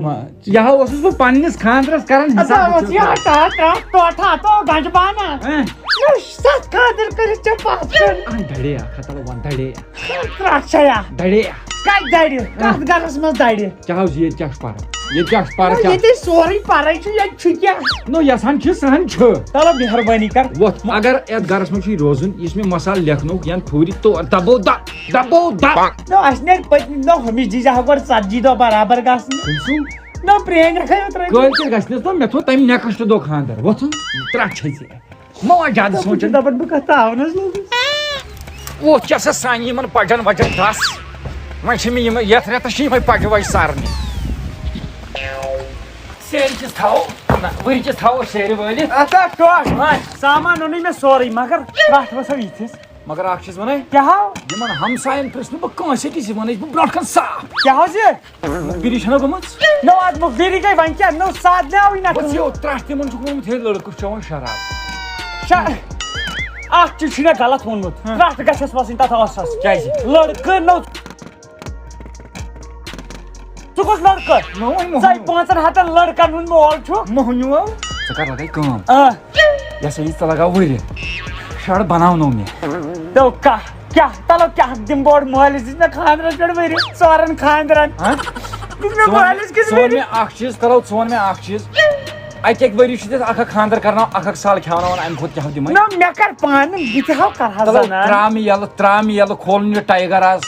ما-، یہِ ہا اوسُس بہٕ پننِس خانٛدرس کران اَدٕ حساب۔ وۄتھ یہِ ہٹا، ترٛٹھ، ٹوٹھ ہا، تو گنٛجہِ بانہٕ۔ ہاں۔ نہ، ستھ خانٛدر کٔرِتھ ژےٚ پتھ کُن۔ اَن دَڑے اکھ ہا، تَلہٕ وَن دَڑے اکھ۔ ترٛٹھ چھا یا؟ دَڑے اکھ۔ کتہِ دَڑِ؟ کتھ گرس منٛز دَڑِ؟ کیٛاہ حظ، ییٚتہِ کیٛاہ چھُ پَران؟ ییٚتہِ کیٛاہ چھُ پَران؟ نہ، کیٛاہ؟ ییٚتہِ سورُے پَران چھُ، ییٚتہِ چھُ کیٛاہ؟ نو، یَژھان چھِ، سُہ ہن چھُ۔ تَلہٕ مہربٲنی کر۔ وۄتھ، اگر یَتھ گرس منٛز چھُے روزُن، یُس مےٚ مسالہٕ لیکھنووُکھ، یَن فوری طور دبو دب۔ دبو دب۔ نہ، اَسہِ نیرِ پٔتمہِ دۄہ ہُمِس جی جہاز گۄڈٕ ژتجی دۄہ برابر گژھنہٕ۔ کٔمۍ سُنٛد؟ نہ، پرٛٲنۍ رکھے اوترٕ۔ کٲلۍ کیٛاہ گژھِ نہٕ حظ؟ مےٚ تھوٚو تَمہِ next دۄہ خانٛدر۔ وۄتھُن ترٛٹھ چھے ژےٚ۔ مہ وۄنۍ زیادٕ دَپان چھُ سونٛچُن۔ دَپان بہٕ کَتھ تاونَس لوٚگُس۔ وۄتھ ژےٚ سا سانہِ یِمَن پَجَن وَجَن دَس۔ وۄنۍ چھِ مےٚ یِمَے، یَتھ رٮ۪تَس چھِ یِمَے پَجہِ وَجہِ سارنٕے۔ سیرِ کِس تھاوو، نہ، ؤری کِس تھاوو سیرِ وٲلِتھ۔ اَتھ ہا ٹوٹھ۔ وۄنۍ۔ سامان اوٚنُے مےٚ سورُے، مگر ترٛٹھ وَسو یِتھِس۔ مگر اکھ چیٖز ونے۔ کیٛاہ ہاو؟ یِمن ہمساین پرٛژھ نہٕ بہٕ کٲنٛسے تہِ، یہِ ونے بہٕ برونٛٹھ کن صاف۔ کیٛاہ حظ یہِ؟ مُخبِری چھَنہ گٔمٕژ؟ نہ، اَتھ مُخبِری گٔے وۄنۍ کیٛاہ؟ نٔو سادٕ نہ آوٕے نہ بس کُنہِ۔ یہِ اوس ترٛٹھ تِمن چھُکھ ووٚنمُت، ہے لڑکہٕ چھُ چٮ۪وان شراب۔ شا-، اکھ چیٖز چھُ مےٚ غلط ووٚنمُت۔ ہاں۔ ترٛٹھ گژھٮ۪س وَسٕنۍ تَتھ ٲسَس۔ کیٛازِ؟ لڑکہٕ نٔو ژٕ کُس لڑکہٕ؟ مےٚ ووٚن مۄہنیو۔ ژَے پانٛژن ہتن لڑکن ہُنٛد مول چھُ۔ مۄہنیو۔ ژٕ کر لگے کٲم۔ آ۔ یہِ ہسا یہِ ژٕ لگاو ؤرِ۔ شر بناونو مےٚ۔ تو کیٛاہ، کیٛاہ، تلو کیٛاہ دِمہٕ بہٕ اورٕ مٲلِس؟ دِژ مےٚ خانٛدرس پٮ۪ٹھ ؤرِ، ژورن خانٛدرن۔ ہاں؟ دِژ مےٚ ژٕ وَن، مٲلِس کِس ژٕ وَن ؤرِس۔ مےٚ اکھ چیٖز، تلو ژٕ وَن مےٚ اکھ چیٖز۔ اَکہِ اَکہِ ؤری چھُ تَتھ اَکھ اَکھ خانٛدر کرناوان، اَکھ اَکھ سال کھٮ۪وناوان، اَمہِ کھۄتہٕ کیٛاہ دِمے؟ نہ، مےٚ کر پانہٕ، بہٕ تہِ ہاو کرٕ ہا تلو زنان۔ ترٛامہٕ یَلہٕ، ترٛامہٕ یَلہٕ کھولُن یہِ ٹایگر آز۔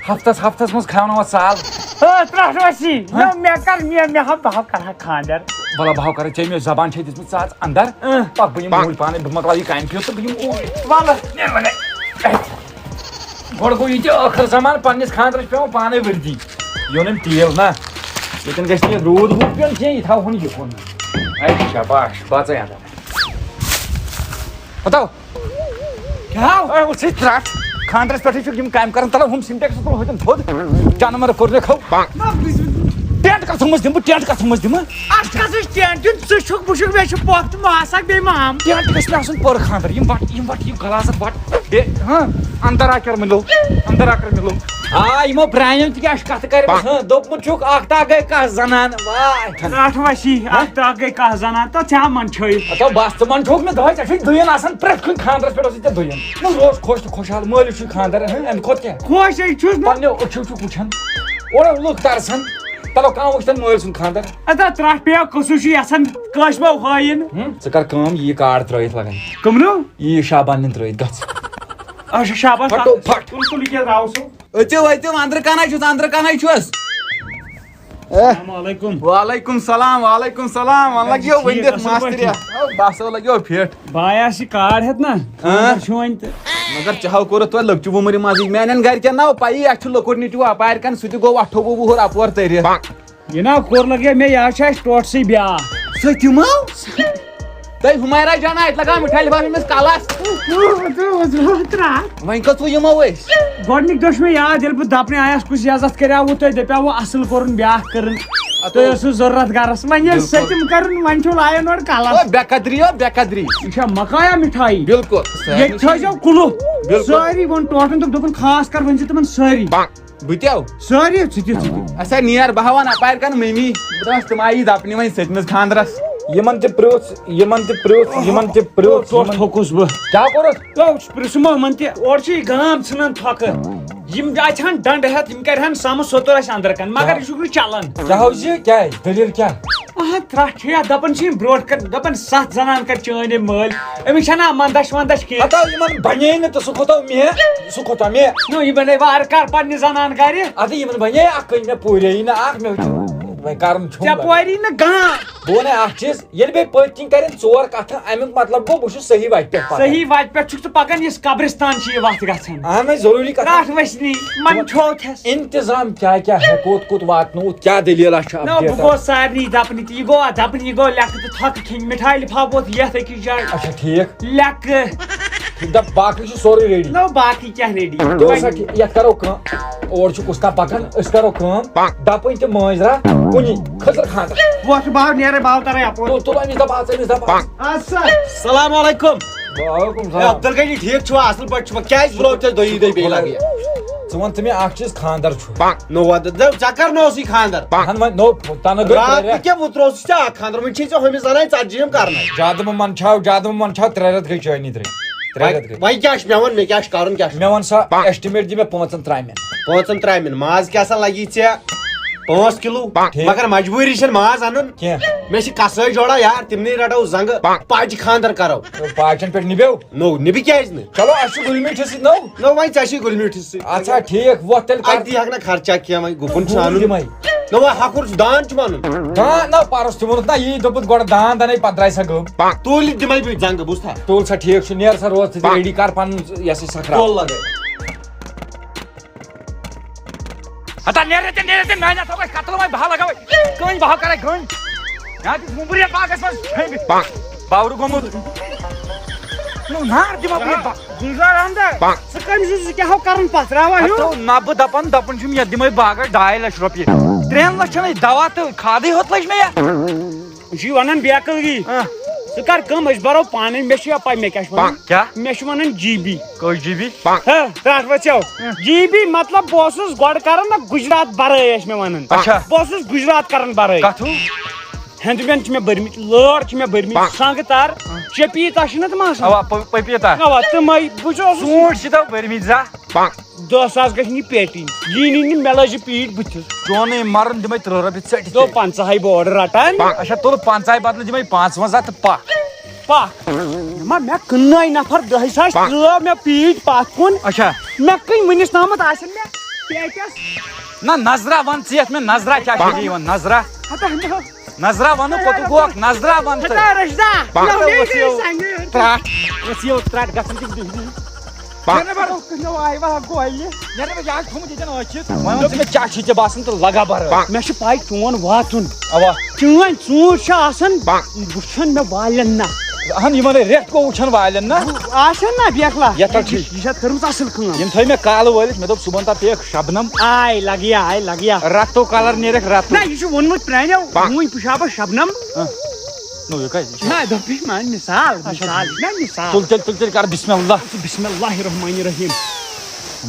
ہفتس، ہفتس منٛز کھٮ۪وناوان سال۔ آ، ترٛٹھ وسی۔ ہہ؟ نہ، مےٚ کر، مےٚ، مےٚ ہا، بہٕ ہا کرٕ ہا خانٛدر۔ وَلہٕ بہٕ ہاو کرٕ، ژےٚ مےٚ زبان چھے دِژمٕژ ژٕ اَژ اندر۔ اۭں۔ پَکھ بہٕ یِمہٕ اوٗرۍ پانَے، بہٕ مۄکلاو یہِ کامہِ پیوٗت تہٕ بہٕ یِمہٕ اوٗرۍ۔ وَلہٕ۔ نیر وَنے۔ گۄڈٕ گوٚو یہِ تہِ ٲخٕر زمان، پنٛنِس خانٛدرَس چھِ پٮ۪وان پانَے ؤردی۔ یہِ اوٚن أمۍ تیٖل نا، ییٚتٮ۪ن گژھِ نہٕ یہِ روٗد ووٗد پیوٚن کینٛہہ، یہِ تھاوہون یہِ کُن۔ اَے شاباش، بَژَے اَندر۔ ہَتو۔ کیٛاہ ہاو؟ اے، وٕچھ ژٕ ترٛٹھ۔ خانٛدرَس پٮ۪ٹھٕے چھُکھ یِم کامہِ کران۔ تَلہٕ ہُم سِنٹیکس تُل ہوٚتٮ۪ن تھوٚد۔ جانوَر کوٚر مےٚ کھو۔ نہ، بہٕ چھُس ٹینٹ کَتھ منٛز دِمہٕ بہٕ؟ ٹینٹ کَتھ منٛز دِمہٕ؟ اَتھ کَتھ چھُ ٹینٹ دیُن؟ ژٕ چھُکھ، بہٕ چھُکھ، مےٚ چھُ پۄپھ تہٕ ماس اَکھ بیٚیہِ مام۔ ٹینٹ گژھِ مےٚ آسُن پٔر خانٛدر۔ یِم وَٹ، یِم وَٹ، یِم گلاسَن وَٹ۔ بیٚیہِ، ہاں، اندر آ کر مِلو، اندر آ کر مِلو۔ آ، یِمو پرٛانیو تہِ کیٛاہ چھِ کَتھٕ کَرِمَژٕ، ہاں، دوٚپمُت چھُکھ، اَکھ تہٕ اَکھ گٔے کَتھ زَنان۔ واے۔ ترٛٹھ وَسی، ہاں؟ اَکھ تہٕ اَکھ گٔے کَتھ زَنان، تہٕ ژےٚ ہا منٛدچھٲیِتھ۔ ہَتو بَس، ژٕ منٛدچھوکھ مےٚ دۄہَے، ژےٚ چھُے دٔیِن آسان، پرٛٮ۪تھ کُنہِ خانٛدرَس پٮ۪ٹھ اوسُے ژےٚ دٔیِن۔ نہ، روز خۄش تہٕ خۄشحال، مٲلِس چھُے خانٛدر، ہاں، اَمہِ کھۄتہٕ کیٛاہ؟ خۄش ہے چھُس نہ۔ پنٛنیو أچھو چھُکھ وٕچھان۔ اورٕ لُکھ ترسن، تلو کانٛہہ وٕچھتن مٲلۍ سُنٛد خانٛدر۔ ادا ترٛٹھ پیٚیو، کُس چھُ یژھان کٲشمو ہٲیِن؟ ہُم، ژٕ کر کٲم، یہِ کارڈ ترٲیِتھ لگان۔ کٕمنو؟ یہِ شابان نِن ترٲیِتھ گژھ۔ اچھا شابان، پھٹو پھٹ۔ تُل تُل یہِ کیٛاہ درٛاو سُہ؟ أژِو أژِو، أنٛدرٕ کنے چھُس، أنٛدرٕ کنے چھُس۔ السلام علیکم۔ وعلیکم سلام، وعلیکم سلام۔ وۄنۍ لگیو ٹھیٖک، ؤنِتھ اَصٕل پٲٹھۍ۔ ماستٕریا۔ باسو لگیو فِٹ۔ بایا چھِ کارڈ ہٮ۪تھ نا، ہاں؟ خانٛدر چھُ وۄنۍ تہٕ۔ مگر ژےٚ ہو کوٚرُتھ وۄنۍ لۄکچہِ وُمرِ منٛزٕے۔ میانٮ۪ن گرِکٮ۪ن نا پیی، اَسہِ چھُ لۄکُٹ نیٚچوٗ اَپارِ کَن، سُہ تہِ گوٚو اَٹھووُہ وُہُر اَپور تٔرِتھ۔ یہِ نا کوٚر لگے مےٚ، یہِ ہا چھُ اَسہِ ٹوٹسٕے بیٛاکھ۔ سُہ تہِ ما؟ تۄہہِ حُمیرا جانا اَتہِ لگان مِٹھایہِ لِفافہِ أمِس کَلَس۔ وۄنۍ کٔژ وُہ یِمو أسۍ؟ گۄڈٕنِکۍ دۄہ چھُ مےٚ یاد، ییٚلہِ بہٕ دَپنہِ آیس، کُس عزت کَریاوُ تۄہہِ، دَپیاوُ اَصٕل کوٚرُن بیٛاکھ کٔرٕن۔ اَدٕ تۄہہِ ٲسوٕ ضروٗرت گرس، وۄنۍ ییٚلہِ بِلکُل۔ سٔتِم کٔرٕن، وۄنۍ چھُو لایان اورٕ کلس۔ او، بے قدری، او، بے قدری۔ یہِ چھا مکایا مِٹھایی؟ بِلکُل۔ ییٚتہِ تھٲیزیو کُلُف۔ بِلکُل۔ سٲری ووٚن ٹوٹھن، دوٚپ، دوٚپُن خاص کر ؤنۍ زِ تِمن سٲری۔ بہٕ تہِ آو۔ سٲری، ژٕ تہِ، ژٕ تہِ۔ اچھا، نیر بہٕ ہاوان اپارِ کن مٔمی۔ بہٕ دپس تِم آیی دپنہِ وۄنۍ سٔتمِس خانٛدرس۔ یِمن تہِ پرٛژھ، یِمن تہِ پرٛژھ، یِمن تہِ پرٛژھ، ژوٚٹ یِمن۔ تھوٚکُس بہٕ۔ کیٛاہ کوٚرُتھ؟ تہٕ پرٛژھمو یِمن تہِ، اورٕ چھُ یہِ گام ژھٕنان تھۄکہٕ۔ یِم اَتہِ ہن ڈنڈٕ ہٮ۪تھ، یِم کرِہن سمہٕ سوٚتُر اَسہِ اندر کن، مگر یہِ چھُکھ نہٕ چلان۔ کیٛاہ حظ یہِ؟ کیٛاہ؟ دٔلیٖل کیٛاہ؟ آ، ترٛٹھ چھِ یتھ، دپان چھِ یِم برٛونٛٹھ کن، دپان ستھ زنان کر چٲنۍ أمۍ مٲلۍ۔ أمِس چھَنہٕ مندش وندش کینٛہہ۔ ہتو یِمن بنے نہٕ تہٕ سُہ کھوٚتو مےٚ، سُہ کھوٚتا مےٚ۔ نو، یہِ بنے وارٕ کار پننہِ زنان گرِ۔ ادٕ یِمن بنے اکھ کٔنۍ مےٚ پوٗرے نہٕ اکھ، مےٚ وۄنۍ کرُن چھُم ژےٚ وۄنۍ۔ پوری نہٕ گان۔ بہٕ وَنے اَکھ چیٖز، ییٚلہِ بیٚیہِ پٔتۍ کِنۍ کَرن ژور کَتھٕ، اَمیُک مطلب گوٚو بہٕ چھُس صحیح وَتہِ پٮ۪ٹھ پَکان۔ صحیح وَتہِ پٮ۪ٹھ چھُکھ ژٕ پَکان، یُس قبرستان چھُ یہِ وَتھ گژھان۔ اَہَن حظ، ضروٗری کَتھ۔ رَٹھ وٕچھنی، من چھو تھٮ۪س۔ انتظام کیٛاہ کیٛاہ ہٮ۪کوت کوٚت واتنووُت، کیٛاہ دٔلیٖل چھِ نہ، بہٕ update؟ گوس سارنٕے دَپنہِ تہِ، یہِ گوٚو اَتھ دَپنہِ، یہِ گوٚو لیٚکھٕ تہٕ تھۄکہٕ کھیٚنۍ، مِٹھایہِ لِفافہٕ ووت یَتھ أکِس جایہِ۔ اچھا، ٹھیٖک۔ لیٚکہٕ۔ دَپ باقٕے چھُ سورُے ready۔ نہ، باقٕے کیٛاہ ready؟ گوٚو سا ٹھیٖک، یَتھ کَرو کٲم، اور چھُ کُس تام پَکان، أسۍ کَرو کٲم، دَپٕنۍ تہِ مٲنٛزۍ راتھ کُنی خٔزٕر خانٛدر۔ وۄتھ بہٕ نیرے، بہٕ تَرے اَپور۔ تُل، تُل أمِس دَپ، اَژ أمِس دَپ، اَژ۔ اَدٕ سا۔ السلام علیکم۔ وعلیکم ہے السلام۔ عبدالغنی، ٹھیٖک چھُوا؟ اَصٕل پٲٹھۍ چھُوا؟ کیٛازِ بُلٲو تیٚلہِ دۄیی دۄہہِ بیٚیہِ لَگہٕ؟ ژٕ وَن تہٕ مےٚ اَکھ چیٖز، خانٛدر چھُ۔ نو وَ، دَپ، ژےٚ کَر نوسٕے خانٛدر؟ اَہَن وۄنۍ نو، تَنہٕ گٔے راتھ ترٛےٚ رٮ۪تھ۔ کیٛاہ وُتروسُے ژےٚ اَکھ خانٛدر؟ وۄنۍ چھے ژےٚ ہُمِس زَنانہِ ژَتجی یِم کَرنَے۔ زیادٕ مہٕ منٛدچھاو، زیادٕ مہٕ منٛدچھاو، ترٛےٚ رٮ۪تھ گٔے چٲنی درٛے۔ ترٛےٚ رٮ۪تھ گٔے۔ وۄنۍ کیٛاہ چھُ مےٚ وَن، مےٚ کیٛاہ چھُ کَرُن، کیٛاہ چھُ؟ مےٚ وَن سا estimate دِ مےٚ پانٛژَن ترٛامٮ۪ن۔ پانٛژَن ترٛامٮ۪ن۔ ماز کیٛاہ سا لَگی ژےٚ؟ پانٛژھ کِلوٗ۔ ٹھیٖک۔ مگر مجبوٗری چھَنہٕ ماز اَنُن۔ کینٛہہ۔ مےٚ چھِ کَسٲے جوڑا یار، تِمنٕے رَٹو زنٛگہٕ۔ پاچہِ خانٛدر کَرو۔ پاچٮ۪ن پٮ۪ٹھ نِبیو؟ نو، نِبہِ کیٛازِ نہٕ؟ چلو، اَسہِ چھُ گُلۍ میٖٹھِس سۭتۍ نو۔ نو، وۄنۍ ژےٚ چھُے گُلۍ میٖٹھِس سۭتۍ۔ اَدٕ سا، ٹھیٖک، وۄتھ تیٚلہِ کَر۔ اَتہِ دی ہٮ۪کھ نہ خرچہ کینٛہہ، وۄنۍ گُپُن چھُ گُپُن اَنُن۔ دِمَے۔ نہ، وۄنۍ ہَکُر چھُ، دان چھُ وَنُن۔ دان، نہ، پَرُس تہِ ووٚنُتھ نہ، یی دوٚپُتھ گۄڈٕ دان دَنے، پَتہٕ درٛاے سا گٔب۔ تُلِتھ دِمَے بہٕ زنٛگہٕ، بوٗزتھا؟ تُل سا، ٹھیٖک چھُ، نیر سا، روز ژٕ تہِ ready، کَر پَنُن یہِ ہسا یہِ سکراب۔ تُل لَگے۔ ہتا نیر تہِ، نیر تہِ، میانہِ اَتھو گژھِ قتل وۄنۍ، بہٕ ہا لگاوے کٔنۍ، بہٕ ہا کرے کٔنۍ۔ یا تہِ مُمبرِیَن باغس منٛز چھٔمبِتھ۔ باورٕ گوٚمُت۔ نو نار دِمو بہٕ ییٚتہِ با-، گُلزار احمد، ژٕ کٔمۍ سٕنٛز، ژٕ کیٛاہ ہو کران پتھ راوان ہیوٗ؟ ہتو نہ بہٕ دپان، دپان چھُم یتھ دِمے باغس ڈاے لچھ رۄپیہِ۔ ترٛٮ۪ن لچھن ہٕنٛز دوا تہٕ کھادٕے ہوت لٔج مےٚ یتھ۔ یہِ چھُے ونان بے عقلگی۔ آ۔ ژٕ کر کٲم، أسۍ برو پانے، مےٚ چھِ یا پاے مےٚ کیٛاہ چھُ ونان۔ کیٛاہ؟ مےٚ چھُ ونان جی بی۔ کٔژ جی بی؟ ہہ، ترٛٹھ وَژھیو۔ جی بی مطلب بہٕ اوسُس گۄڈٕ کران نہ گُجرات برٲے ٲسۍ مےٚ ونان۔ اچھا۔ بہٕ اوسُس گُجرات کران برٲے۔ کتھ ہیوٗ؟ ہٮ۪نٛدٕ وٮ۪نٛد چھِ مےٚ بٔرمٕتۍ، لٲر چھِ مےٚ بٔرمٕتۍ، سنٛگہٕ تر، چپیٖتا چھِنہ تِم آسان؟ اوا، پ-، پپیٖتا۔ اوا، تِمے۔ بہٕ چھُس اوسُس ژوٗنٛٹھۍ چھِ تو بٔرمٕتۍ زٕ۔ دہ ساس گژھِ نہٕ یہِ پیٹِنۍ۔ یی نہٕ، مےٚ لٲج یہِ پیٖٹ بٕتھِس۔ چون نہٕ یہِ مرُن دِمے ترٕہ رۄپیہِ ژٔٹِتھ۔ دو پنٛژاہے بہٕ اورٕ رٹان۔ اچھا، تُل پنٛژاہے بدلہٕ دِمے پانٛژوَنزاہ تہٕ پکھ۔ پکھ۔ ما مےٚ کٕننٲے نفر دَہہِ ساسہِ ترٛٲو مےٚ پیٖٹ پتھ کُن۔ اچھا۔ مےٚ کٕنۍ وٕنِس تامتھ آسن مےٚ پیٹٮ۪س۔ نہ، نظرا وَن ژٕ یَتھ مےٚ، نظرا کیٛاہ چھِ یِوان، نظرا؟ ہتا نہ۔ نظرا وَنہٕ کوٚت گوٚکھ، نظرا وَن ژٕ۔ ہتا رشدا، پکھ۔ نہ، نہ، ؤسِو۔ سنگے۔ ترٛٹھ۔ ؤسِو، ترٛٹھ گژھن تِم بِہِتھ۔ پکھ۔ نیر نیر بَر۔ نو آیہِ وا گویہِ۔ نیر نیر بَر، یہِ آز تھوٚمُت ییٚتٮ۪ن ٲکھِتھ۔ وۄنۍ وَن ژٕ مےٚ کیٛاہ چھُے ژےٚ باسان تہٕ لگا بَر۔ مےٚ چھُ پَے چون واتُن۔ اَوا۔ چٲنۍ ژوٗنٛٹھۍ چھِ آسان، وٕچھُن مےٚ والٮ۪ن نہ۔ اَہَن، یِمَن ہے رٮ۪تھ گوٚو وٕچھان والٮ۪ن نہ۔ آسن نہ بیکلا۔ یَتھ پٮ۪ٹھ چھُے۔ یہِ چھِ اَتھ کٔرمٕژ اَصٕل کٲم۔ یِم تھٲے مےٚ کالہٕ وٲلِتھ، مےٚ دوٚپ صُبحن تَتھ پیٚیَکھ شبنم۔ آے لگیا، آے لگیا۔ رتو کلر نیرکھ رتو۔ نہ، یہِ چھُ ووٚنمُت پرٛانیو، وٕنۍ پُشابہ شبنم۔ ہاں۔ نو، یہِ کَتہِ؟ یہِ چھُ نہ، دوٚپُے، مان مثال، اچھا۔ مثال، نہ مثال۔ تُل تیٚلہِ، تُل تیٚلہِ کر بسم اللہ۔ ژٕ بسم اللہ الرحمن الرحیم۔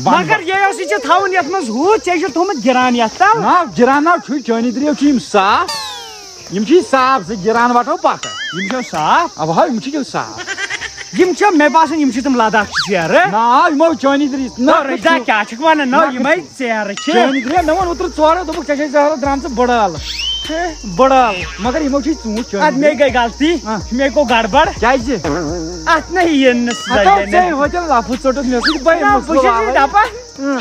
وَن مگر وَن۔ یہِ اوس یہِ ژےٚ تھاوُن یَتھ منٛز ہُہ، ژےٚ چھُ تھوٚومُت گِران یَتھ تَل۔ نہ، گِران نہ چھُے، چٲنی ترٛیو چھِ یِم صاف۔ یِم چھِ صاف، زٕ گِران وَٹو پَکان۔ یِم چھِ صاف؟ اَوا، یِم چھِ صاف۔ یِم چھا مےٚ باسان، یِم چھِ تِم لداخ چہِ ژیرٕ؟ نہ، یِمو چٲنی دٔری۔ نہ، نہ، رشدا، کیٛاہ چھِکھ ونان؟ نہ، نہ، یِمے ژیرٕ چھِ۔ چٲنی دٔری، مےٚ ووٚن اوترٕ ژورو، دوٚپُکھ، "ژےٚ چھے زہرا درامژٕ بٕڑ ٲلہٕ۔" ہے؟ بٕڑ ٲلہٕ۔ مگر یِمو چھِ ژوٗنٛٹھۍ چٲنی اَدٕ مے دٔری۔ گٔے غلطی، ہاں۔ مے گوٚو گڑبڑ۔ کیٛازِ؟ اَتھ نہ یِیِن نہٕ ہتو، سُہ ژےٚ ہوتٮ۪ن لفظ ژوٚٹُتھ مےٚ سۭتۍ، بہٕ نہ، یِمہٕ بہٕ چھُس نہٕ سُہ دپان۔ اۭں۔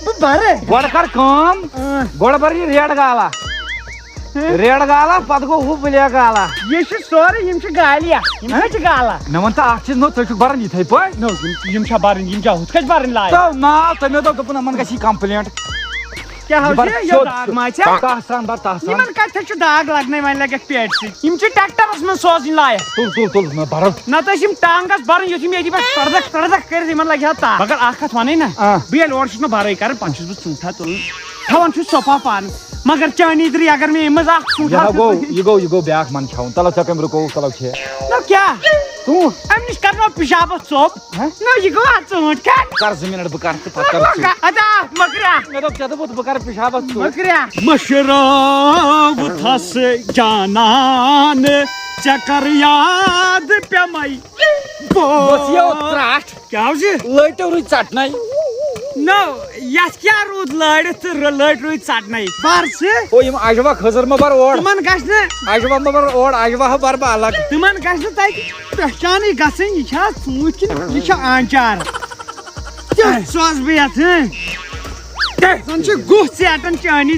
بہٕ بَرٕ۔ گۄڈٕ کر کٲم، اۭں۔ گۄڈٕ بَر یہِ ریڈ گالا۔ ریڈ گالا، پتہٕ گوٚو ہُہ بلیک گالا۔ یہِ چھُ سورُے، یِم چھِ گالیا، یِم ہہ؟ کَتہِ چھِ گالا؟ مےٚ وَن تہٕ اکھ چیٖز، نو، ژٕ چھُکھ بَران یِتھَے پٲٹھۍ؟ نو، یِم، یِم چھا بَرٕنۍ؟ یِم چھا ہُتھ کٔنۍ بَرٕنۍ لایق؟ تو نا، تٔمۍ دوٚپ، دوٚپُن، یِمَن گژھِ یہِ کمپلینٹ۔ کیٛاہ یہِ حظ بَر چھِ؟ یہِ سیوٚد داغ سُہ۔ ما چھےٚ؟ تَس سان بَر، تَس سان۔ یِمَن کَتہِ چھُ داغ لَگنَے؟ وۄنۍ لَگٮ۪کھ پیٹہِ سۭتۍ۔ یِم چھِ ٹرٛیکٹَرَس منٛز سوزٕنۍ لایق۔ تُل، تُل، تُل، نہ بَرو۔ نَتہٕ ٲسۍ یِم ٹانٛگَس بَرٕنۍ، یُتھ یِم ییٚتہِ پٮ۪ٹھ تَڑدَکھ، تَڑدَکھ کٔرِتھ یِمَن لَگہِ ہا تاپھ۔ مگر اَکھ کَتھ وَنٕے نہ، آ۔ بہٕ ییٚلہِ اورٕ چھُس نہ بَرٲے کَران، پَتہٕ چھُس بہٕ ژوٗنٛٹھا تُلان، تھاوان چھُس ژۄپا پانَس۔ مگر چٲنی دٔری اگر مےٚ أمۍ منٛز اَکھ ژوٗنٛٹھا یہِ ہا گوٚو، تُل۔ یہِ گوٚو، یہِ گوٚو بیٛاکھ منٛدچھاوُن۔ تَلو، ژےٚ کٔمۍ رُکووُکھ؟ تَلو، چھِ۔ نہ کیٛاہ؟ ژوٗنٛٹھ؟ اَمہِ نِش کَرٕ بہٕ پِشابَس ژوٚپ۔ ہہ؟ نہ، یہِ گوٚو اَتھ ژوٗنٛٹھ کھٮ۪ن۔ کر زٕ مِنٹ، بہٕ کر تہٕ پتہٕ کر ژٕ۔ ادا، مۄکریا۔ مےٚ دوٚپ، ژےٚ دوٚپُتھ بہٕ کر پِشابس ژوٚپ۔ مۄکریا۔ مٔشرٲوتھس جانان، ژےٚ کر یاد پیمے۔ بس یہِ اوس ترٛٹھ۔ کیٛاہ حظ یہِ؟ لٔٹِو روٗدۍ ژٹنَے۔ نہ، یتھ کیٛاہ روٗد لٲرِتھ تہٕ رٕ-، لٔٹۍ روٗدۍ ژٹنَے؟ بر ژٕ۔ او، یِم اجوا کھٔزٕر مہ بر اور۔ تِمن گژھِ نہٕ۔ اجوا مہ بر اور، اجوا بر الگ۔ تِمن گژھِ نہٕ تتہِ پہچانٕے گژھٕنۍ، یہِ چھا ژوٗنٛٹھۍ کِنہٕ یہِ چھا آنچار؟ تیُتھ سوزٕ بہٕ یتھ، ہٕنٛہ؟ زن چھِ گُہہ ژیٹان چٲنی۔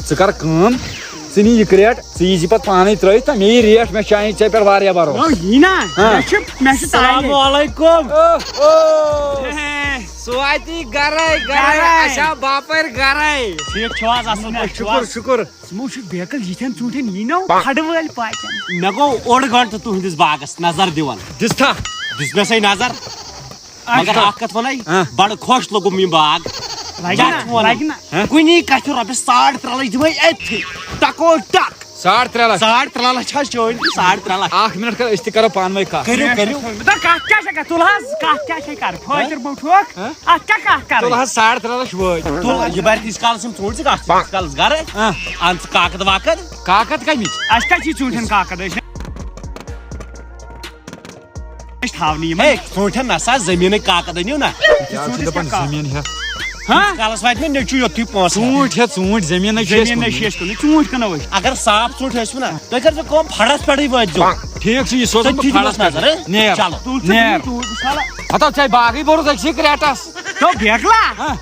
ژٕ کر کٲم، ژٕ نہِ یہِ کرٛیٹ، ژٕ یی زِ پتہٕ پانے ترٲوِتھ تہٕ مےٚ یی ریٹ، مےٚ چھُ چانہِ، ژےٚ پٮ۪ٹھ واریاہ بھروسہٕ۔ نو، یی نا، ہاں۔ مےٚ چھُ، مےٚ چھُ تانے۔ السلام علیکم۔ او، او۔ ہے، سواتی گرے، گرے، گرے۔ اچھا، باپٲرۍ گرے۔ ٹھیٖک چھِو حظ؟ اصٕل پٲٹھۍ چھِو شُکُر، حظ؟ شُکُر۔ ژٕ مو چھُکھ بیکل یِتھٮ۪ن ژوٗنٛٹھٮ۪ن یی نو کھڑٕ وٲلۍ پاکٮ۪ن۔ مےٚ گوٚو اوٚڑ گنٹہٕ تُہنٛدِس باغس نظر دِوان۔ دِژتھا؟ دِژ مےٚ سَے نظر۔ مگر اچھا۔ اکھ کتھ ونے، ہاں۔ بڑٕ خۄش لوٚگُم یہِ باغ۔ لگہِ نا، کیٛاہ چھُ ونان؟ لگہِ نا۔ ہاں؟ کُنی کتھِ رۄپیس ساڑ ترٛےٚ لچھ دِمے أتھی۔ ٹکو ٹک۔ ساڑ ترٛےٚ لچھ؟ ساڑ ترٛےٚ لچھ حظ چٲنۍ، ساڑ ترٛےٚ لچھ۔ اکھ منٹ کر، أسۍ تہِ کرو پانہٕ ؤنۍ کتھ۔ کٔرِو، کٔرِو۔ دپہ کتھ کیٛاہ چھےٚ کران؟ تُل حظ، کتھ کیٛاہ چھےٚ کران؟ فٲطر بوٚٹھوکھ۔ ہاں؟ اتھ کیٛاہ کتھ کرٕنۍ؟ تُل حظ، ساڑ ترٛےٚ لچھ وٲتۍ۔ تُل، یہِ بر تیٖتِس کالس یِم ژوٗنٛٹھۍ ژٕ کتھ چھِ تیٖتِس کالس گرے؟ ہاں۔ ان ژٕ کاکد واکد۔ کاکد کمِچ؟ اسہِ کتہِ چھِ ژوٗنٛٹھٮ۪ن کاکد؟ أسۍ أسۍ تھاونہٕ یِمن۔ ہے، ژوٗنٛٹھٮ۪ن نسا زٔمیٖنٕکۍ کاکد أنِو نا۔ یہِ کیٛاہ چھُ ژوٗنٛٹھِس دَپان کیٛاہ کاکد؟ زٔمیٖن ہٮ۪تھ؟ ہاں؟ کالس واتہِ مےٚ نیٚچوٗ یوٚتُے پونٛسہٕ۔ ژوٗنٛٹھۍ ہٮ۪تھ، ژوٗنٛٹھۍ، زٔمیٖنٕے چھِ أسۍ زٔمیٖنٕے کٕنٕنۍ۔ چھِ أسۍ کٕنٕنۍ، ژوٗنٛٹھۍ کٕنو أسۍ۔ اگر صاف ژوٗنٛٹھۍ ٲسِو نا، تُہۍ کٔرۍزیو کٲم، فڑس پٮ۪ٹھٕے وٲتۍزیو۔ ٹھیٖک چھُ، یہِ سوزو تٔتھی بہٕ دِمو فڑس نظر، پٮ۪ٹھ۔ ہے؟ نیر، چلو۔ تُل ژٕ نیر۔ تُل، بہٕ چھُس کھالان۔ ہتو، ژےٚ باغٕے بوٚرُتھ أکسٕے کرٛیٹس۔ تو بیکلا۔ ہاں۔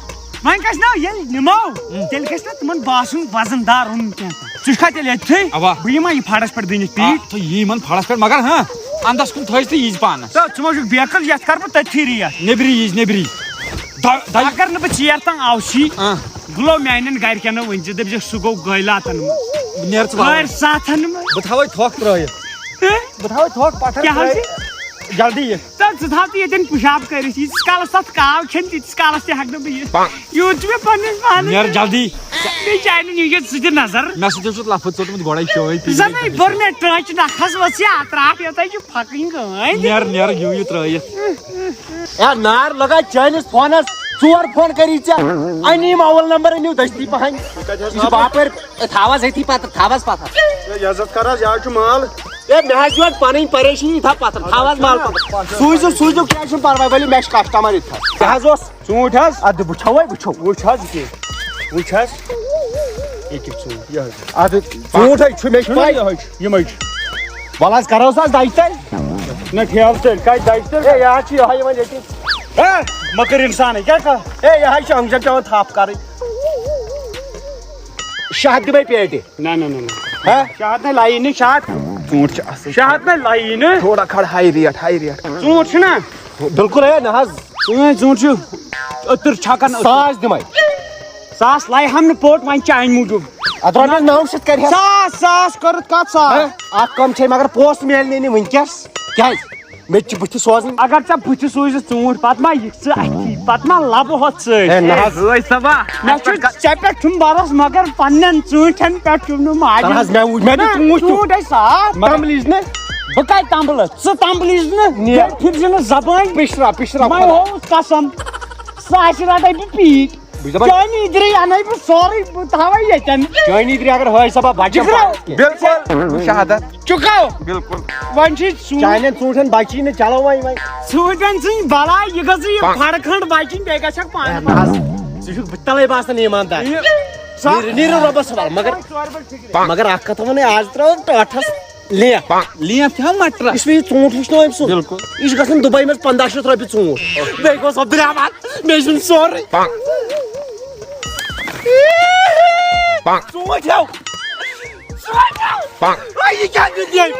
وۄنۍ گژھِ نا ییٚلہِ نِمو، ہُم۔ تیٚلہِ گژھِ نا تِمن باسُن وزن دار اوٚنُن کینٛہہ۔ ژٕ چھُکھا تیٚلہِ ییٚتھٕے؟ اوا۔ بہٕ یِمہٕ ہا یہِ فڑس پٮ۪ٹھ دٕنِتھ آ، پیٖٹۍ۔ تہٕ یہِ یِمن فڑس پٮ۪ٹھ، مگر ہاں، اندس کُن تھٲیزِ تہٕ ییٖزِ پانس۔ تہٕ ژٕ ما چھُکھ بیکل، یتھ کرٕ بہٕ تٔتھی ریٹ۔ نیبری ییٖزِ، نیبری۔ دو-، دو-، اگر نہٕ بہٕ ژیر تام آوسی، آ۔ گُلو میانٮ۪ن گرِکٮ۪ن ؤنۍ زِ، دٔپۍ زٮ۪کھ سُہ گوٚو گٲلۍ لاتن منٛز۔ نیر ژٕ وَلہٕ۔ گٲلۍ ساتھن منٛز۔ بہٕ تھاوَے تھۄکھ ترٲیِتھ۔ ہہ؟ بہٕ تھاوَے تھۄکھ پتھر کیٛاہ حظ ترٲیِتھ۔ چھِ؟ جلدی یہِ۔ ژٕ، ژٕ تھاو تہٕ ییٚتٮ۪ن پِشاب کٔرِتھ، ییٖتِس کالس تَتھ کاو کھٮ۪ن، تیٖتِس کالس تہِ ہٮ۪کہٕ نہٕ بہٕ یِتھ۔ یوٗت چھُ مےٚ پنٛنِس پانس۔ نیر جلدی۔ بیٚیہِ چانہِ نِیَت سۭتۍ نظر۔ مےٚ سۭتۍ چھُ لفظ ژوٚٹمُت گۄڈَے چٲے پی۔ زَنٕے بٔر مےٚ ٹرٛانٛچ نَکھَس، ؤژھ یہِ اَتراٹھ یوٚتام چھُ پھَکٕنۍ گٲنۍ۔ نیر، نیر، یوٗ یوٗ ترٛٲیِتھ۔ اے نار لگا چٲنِس فونس، ژور فون کٔری ژےٚ۔ أنۍ یِم اول نمبر، أنِو دٔستی پہن۔ یہِ چھُ باپٲرۍ، اے، تھاو حظ أتھی پتہٕ، تھاو حظ پتہٕ۔ اے، عزت کر حظ، یہِ حظ چھُ مال۔ اے، مےٚ حظ چھِ وۄنۍ پنٕنۍ پریشٲنی، تھاو پتہٕ، تھاو حظ مال پتہٕ۔ سوٗزِو، سوٗزِو، کینٛہہ چھُنہٕ پرواے، ؤلِو، مےٚ چھُ کسٹمر ییٚتہِ حظ۔ کیٛاہ حظ اوس؟ ژوٗنٛٹھۍ حظ؟ اَدٕ وٕچھو وۄنۍ، وٕچھو۔ وٕچھ حظ یہِ کیٛاہ؟ وٕچھ حظ۔ یہِ کیٛاہ ژوٗنٛٹھ؟ یہِ حظ۔ اَدٕ ژوٗنٛٹھۍ حظ چھُ، مےٚ چھُ چھُنہٕ پَے۔ یِہوٚے چھُ، یِمَے چھِ۔ وَلہٕ حظ، کَرو سا حظ دَجہِ تَلہِ۔ نہ، ٹھیلہٕ تیٚلہِ، کَتہِ دَجہِ تیٚلہِ؟ ہے، یہِ حظ چھُ یِہوٚے یِوان ییٚتہِ۔ ہے، مۄکٕر اِنسانٕے، کیٛاہ کَرٕ؟ ہے، یہِ حظ چھُ أنٛگجَن پٮ۪وان تھَپھ کَرٕنۍ۔ شےٚ ہَتھ دِمَے پیٹہِ۔ نہ، نہ، نہ، نہ۔ ہہ؟ شےٚ ہَتھ نَے لَیی نہٕ، شےٚ ہَتھ۔ ژوٗنٛٹھ چھِ اَصٕل۔ شےٚ ہَتھ نَے لَیی نہٕ۔ تھوڑا کھڑ ہاے ریٹ، ہاے ریٹ۔ ژوٗنٛٹھ چھُنہ؟ بِلکُل ہے، نہ حظ۔ سٲنۍ ژوٗنٛٹھۍ چھِ أتٕر چھَکان۔ ساس دِمَے۔ ساس لَیہِ ہَم نہٕ پوٚٹ وۄنۍ چانہِ موٗجوٗب۔ اَتھ رۄپیَس نَو شیٚتھ کَرِ ہا۔ ساس، ساس کٔرٕتھ کَتھ ساس؟ ہہ؟ اَکھ کَم چھے، مگر پونٛسہٕ میلہِ نہٕ وٕنۍکٮ۪س۔ کیٛازِ؟ مےٚ تہِ چھِ بٕتھِ سوزٕنۍ۔ اگر ژےٚ بٕتھِ سوٗزِتھ ژوٗنٛٹھۍ، پَتہٕ ما یِکھ ژٕ اَتھی؟ پَتہٕ ما لَبہٕ ہۄتھ سۭتۍ؟ ہے، نہ حظ۔ ہے، ٲے صٲبا۔ مےٚ چھُ ژےٚ پٮ۪ٹھ چھُم بَروسہٕ، مگر پنٛنٮ۪ن ژوٗنٛٹھٮ۪ن پٮ۪ٹھ چھُم نہٕ ماجہِ۔ تَلہٕ حظ، مےٚ وُچھ، مےٚ تہِ ہُنٛد۔ ژوٗنٛٹھۍ۔ ژوٗنٛٹھۍ ٲسۍ صاف۔ تَمبلِج نہٕ۔ بہٕ کَتہِ تَمبلہٕ؟ ژٕ تَمبلِج نہٕ۔ نیر۔ بیٚیہِ پھِرزِ نہٕ زَبٲنۍ۔ پِشرا، پِشرا۔ وۄنۍ ہووُتھ قسم۔ سُہ آسہِ رَٹان بہٕ پیٖٹۍ۔ بہٕ چھُس دَپان، چٲنی اِدرے اَنَے بہٕ سورُے، بہٕ تھاوَے ییٚتٮ۪ن۔ چٲنی اِدرے اگر ہٲے سا بہٕ بَچَن جِگرو۔ پانَس کینٛہہ۔ بِلکُل، بہٕ شہادت۔ چُکاو۔ بِلکُل۔ وۄنۍ چھِ ژوٗنٛٹھۍ۔ چانٮ۪ن ژوٗنٛٹھٮ۪ن بَچی نہٕ، چلو وۄنۍ وۄنۍ۔ ژوٗنٛٹھٮ۪ن ژھٕنۍ بَلاے، یہِ گٔژھٕے یہِ پھَڑ کھنٛڈ بَچِنۍ، بیٚیہِ گژھٮ۪کھ پانہٕ اے، نہ حظ، ژٕ چھُکھ بہٕ تَلَے باسان ایٖماندار۔ یہِ سا نیٖرِو، نیٖرِو رۄبَس حوالہٕ، مگر، ژورِ بَجہِ فِکرِ۔ مگر اَکھ کَتھ وَنَے، آز ترٛاو ٹٲٹھَس۔ لینٛف۔ لینٛف چھا مٹرس؟ یُس مےٚ یہِ ژوٗنٛٹھ وٕچھنو أمۍ سُنٛد۔ بِلکُل۔ یہِ چھُ گژھان دُبے منٛز پنٛداہ شیٚتھ رۄپیہِ ژوٗنٛٹھ۔ بیٚیہِ گوٚو عبدالرحمان، مےٚ چھُنہٕ سورُے۔ ژوٗنٛٹھ ہیوٚو۔ ژوٗنٛٹھ ہیوٚو۔ وۄنۍ یہِ کیٛاہ دیُت ییٚمۍ؟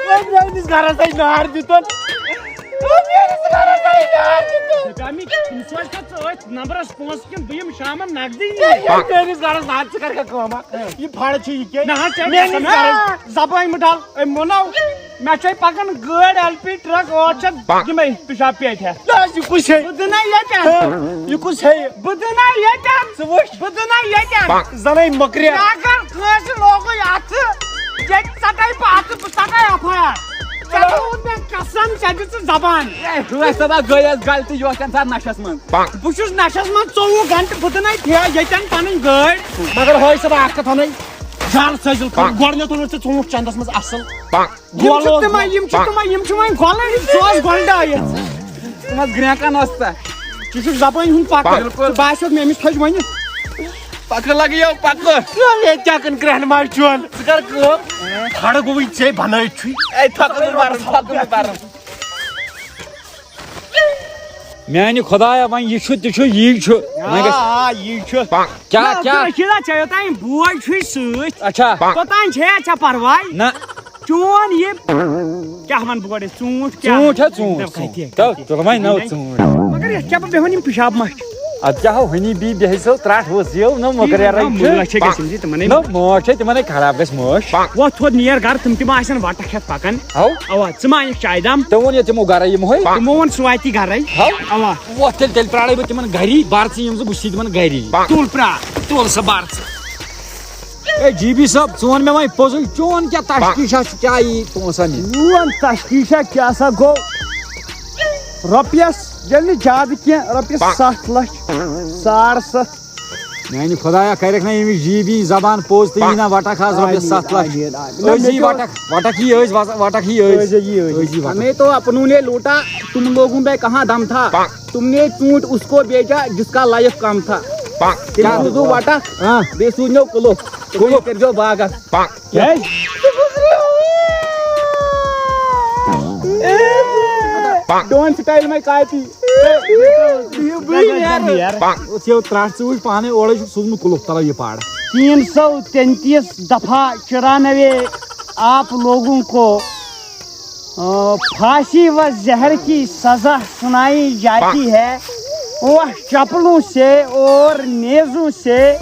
وۄنۍ میٛٲنِس گرس آیہِ نار دیُتن۔ وۄنۍ میٛٲنِس گرس آیہِ نار دیُتن۔ دَپیٛاو مےٚ، تٔمِس وَنہِ کَتھ ژٕ أتھۍ نمبرس پونٛسہٕ کِنہٕ بہٕ یِمہٕ شامن نقدٕے نِنہِ؟ میٛٲنِس گرس نار، ژٕ کر کانٛہہ کٲما؟ یہِ پھڑ چھِ یہِ کیٛاہ؟ نہ حظ، ژےٚ میٛٲنِس کیٛاہ گرس سَنا؟ زبٲنۍ مہٕ ڈل، أمۍ ووٚنو، مےٚ چھے پکان گٲڑۍ ایل پی ٹرک ٲٹھ شیٚتھ، یِمے پِشاب پیٹہِ ہٮ۪تھ۔ نہ حظ، یہِ کُس ہے؟ بہٕ دِنَے ییٚتٮ۪ن۔ یہِ کُس ہے؟ بہٕ دِنَے ییٚتٮ۪ن۔ ژٕ وٕچھ۔ بہٕ دِنَے ییٚتٮ۪ن۔ زَنَے مۄکرِ۔ مےٚ اگر کٲنٛسہِ لوگُے اَتھٕ، ییٚتہِ ژَٹَے بہٕ اَتھٕ، بہٕ ژَٹَے ایف آی آر۔ ژےٚ دیُت مےٚ قسم، ژےٚ دِژٕتھ زبان۔ ہے، ہٲے صٲبا، گٔے حظ غلطی، یہِ اوس تَمہِ ساتہٕ نَشَس منٛز۔ بہٕ چھُس نَشَس منٛز ژوٚوُہ گھنٹہٕ، بہٕ دِنَے ٹھیکہٕ ییٚتٮ۪ن پَنٕنۍ گٲڑۍ۔ مگر ہٲے صٲبا، اَکھ کَتھ وَنَے، جان سٲزِل کٔر۔ گۄڈٕنیتھ اوس ژےٚ ژوٗنٛٹھ چَندَس منٛز اَصٕل۔ یِم گۄلہٕ چھِ اوس تِمَے، یِم چھِ تِمَے، یِم چھِ وۄنۍ گۄلہٕ، ژٕ اوس گۄلہٕ ڈایَتھ۔ تِم حظ گرٛینٛکَن اوس ژےٚ۔ ژٕ چھُکھ زبٲنۍ ہُنٛد پَکھ۔ بِلکُل۔ ژٕ باسیٚوکھ مےٚ أمِس تھٔج وۄنۍ۔ پَکہٕ لَگہٕ یَو، پَکہٕ۔ ییٚتہِ کیٛاہ کٕن کرٛٮ۪ہن ماجہِ چون؟ ژٕ کَر کٲم۔ کھڑٕ گوٚوُے ژےٚ بَنٲوِتھ چھُے۔ اے، تھۄکہٕ مےٚ بَرُن، تھۄکہٕ مےٚ بَرُن۔ میانہِ خۄدایا، وۄنۍ یہِ چھُ تہِ چھُ، یی چھُ۔ وۄنۍ گژھِ آ، آ، یی چھُ۔ کیٛاہ، نہ، کیٛاہ؟ عبدالرشیدہ، ژےٚ یوٚتام بوے چھُے سۭتۍ، اچھا۔ توٚتام چھے ژےٚ پرواے؟ نہ۔ چون یہِ، کیٛاہ وَنہٕ بہٕ گۄڈٕ، ژوٗنٛٹھ کیٛاہ؟ ژوٗنٛٹھ ہا، ژوٗنٛٹھ، دَپ کَتہِ، ژوٗنٛٹھ۔ کَتہِ؟ تَو، تُل وۄنۍ نٔو ژوٗنٛٹھ۔ مگر یَتھ کیٛاہ بہٕ بیٚہوان یِم پِشاب مَچھِ؟ اَدٕ کیٛاہ ہو، ہنی بی بیٚہہِ سو ترٛٹھ ؤژھ یِو، نہ مۄکرے نہ، رَنگ چھِ۔ مٲچھ ہے گژھِ أمِس یہِ، تِمَن ہے نہ، مٲچھ ہے، تِمَن ہے خراب گژھِ مٲچھ۔ وۄتھ تھوٚد نیر گَرٕ، تِم تہِ ما آسَن وَٹَکھ ہٮ۪تھ پَکان۔ ہو۔ اَوا، ژٕ ما اَنَکھ چایہِ دام؟ تِمو ووٚن یہِ تِمو گَرَے یِمہوے۔ تِمو ووٚن سُہ واتی گَرَے۔ ہو۔ اَوا۔ وۄتھ تیٚلہِ، تیٚلہِ پرٛارَے بہٕ تِمَن گَری، بَر ژٕ یِم زٕ، بہٕ چھُس تِمَن گَری۔ تُل پرٛار، تُل سا بَر ژٕ۔ اے جی بی صٲب، ژٕ وَن مےٚ وۄنۍ پوٚزُے، چون کیٛاہ تشخیٖصا چھُ، کیٛاہ یی پونٛسَن یہِ؟ میون تشخیٖصا کیٛاہ سا گوٚو؟ رۄپیَس، ییٚلہِ نہٕ زیادٕ کینٛہہ، رۄپیَس ستھ لَچھ، ساڑ ستھ۔ میانہِ خۄدایا، کَرٮ۪کھ نہ ییٚمِس جی بی زبان پوٚز تہٕ یی نہ وَٹَکھ آز رۄپیَس آمیٖن، ستھ لَچھ۔ آمیٖن، آمیٖن۔ نہ، أزی مےٚ تہِ وَٹَکھ، وَٹَکھ یی أزۍ، وَٹَکھ یی أزۍ۔ أزۍ یی أزۍ۔ أزی وَٹَکھ۔ ہمیں تو اپنوں نے لوٹا، تم لوگوں پہ کہاں دم تھا؟ تم نے چونٹ اس کو بیچا جس کا لائف کم تھا۔ تٔمۍ کیٛاہ؟ سوٗزوٗ وَٹَکھ، ہاں۔ بیٚیہِ سوٗزنو کُلُف۔ کُلُف۔ تُہۍ کٔرۍزیو باغَس۔ کیٛازِ؟ ڈون سٹایل میں کاپی۔ بہٕ یہِ نیرٕ۔ ژےٚ ترٛٹھ، ژٕ وٕچھ پانے، اورے چھُکھ سوٗزمُت کُلُف، تَلو یہِ پَر۔ تین سو تینتیس دفعہ چورانوے آپ لوگوں کو، آ، پھانسی و زہر کی سزا سنائی جاتی ہے، وہ چپلوں سے اور نیزوں سے۔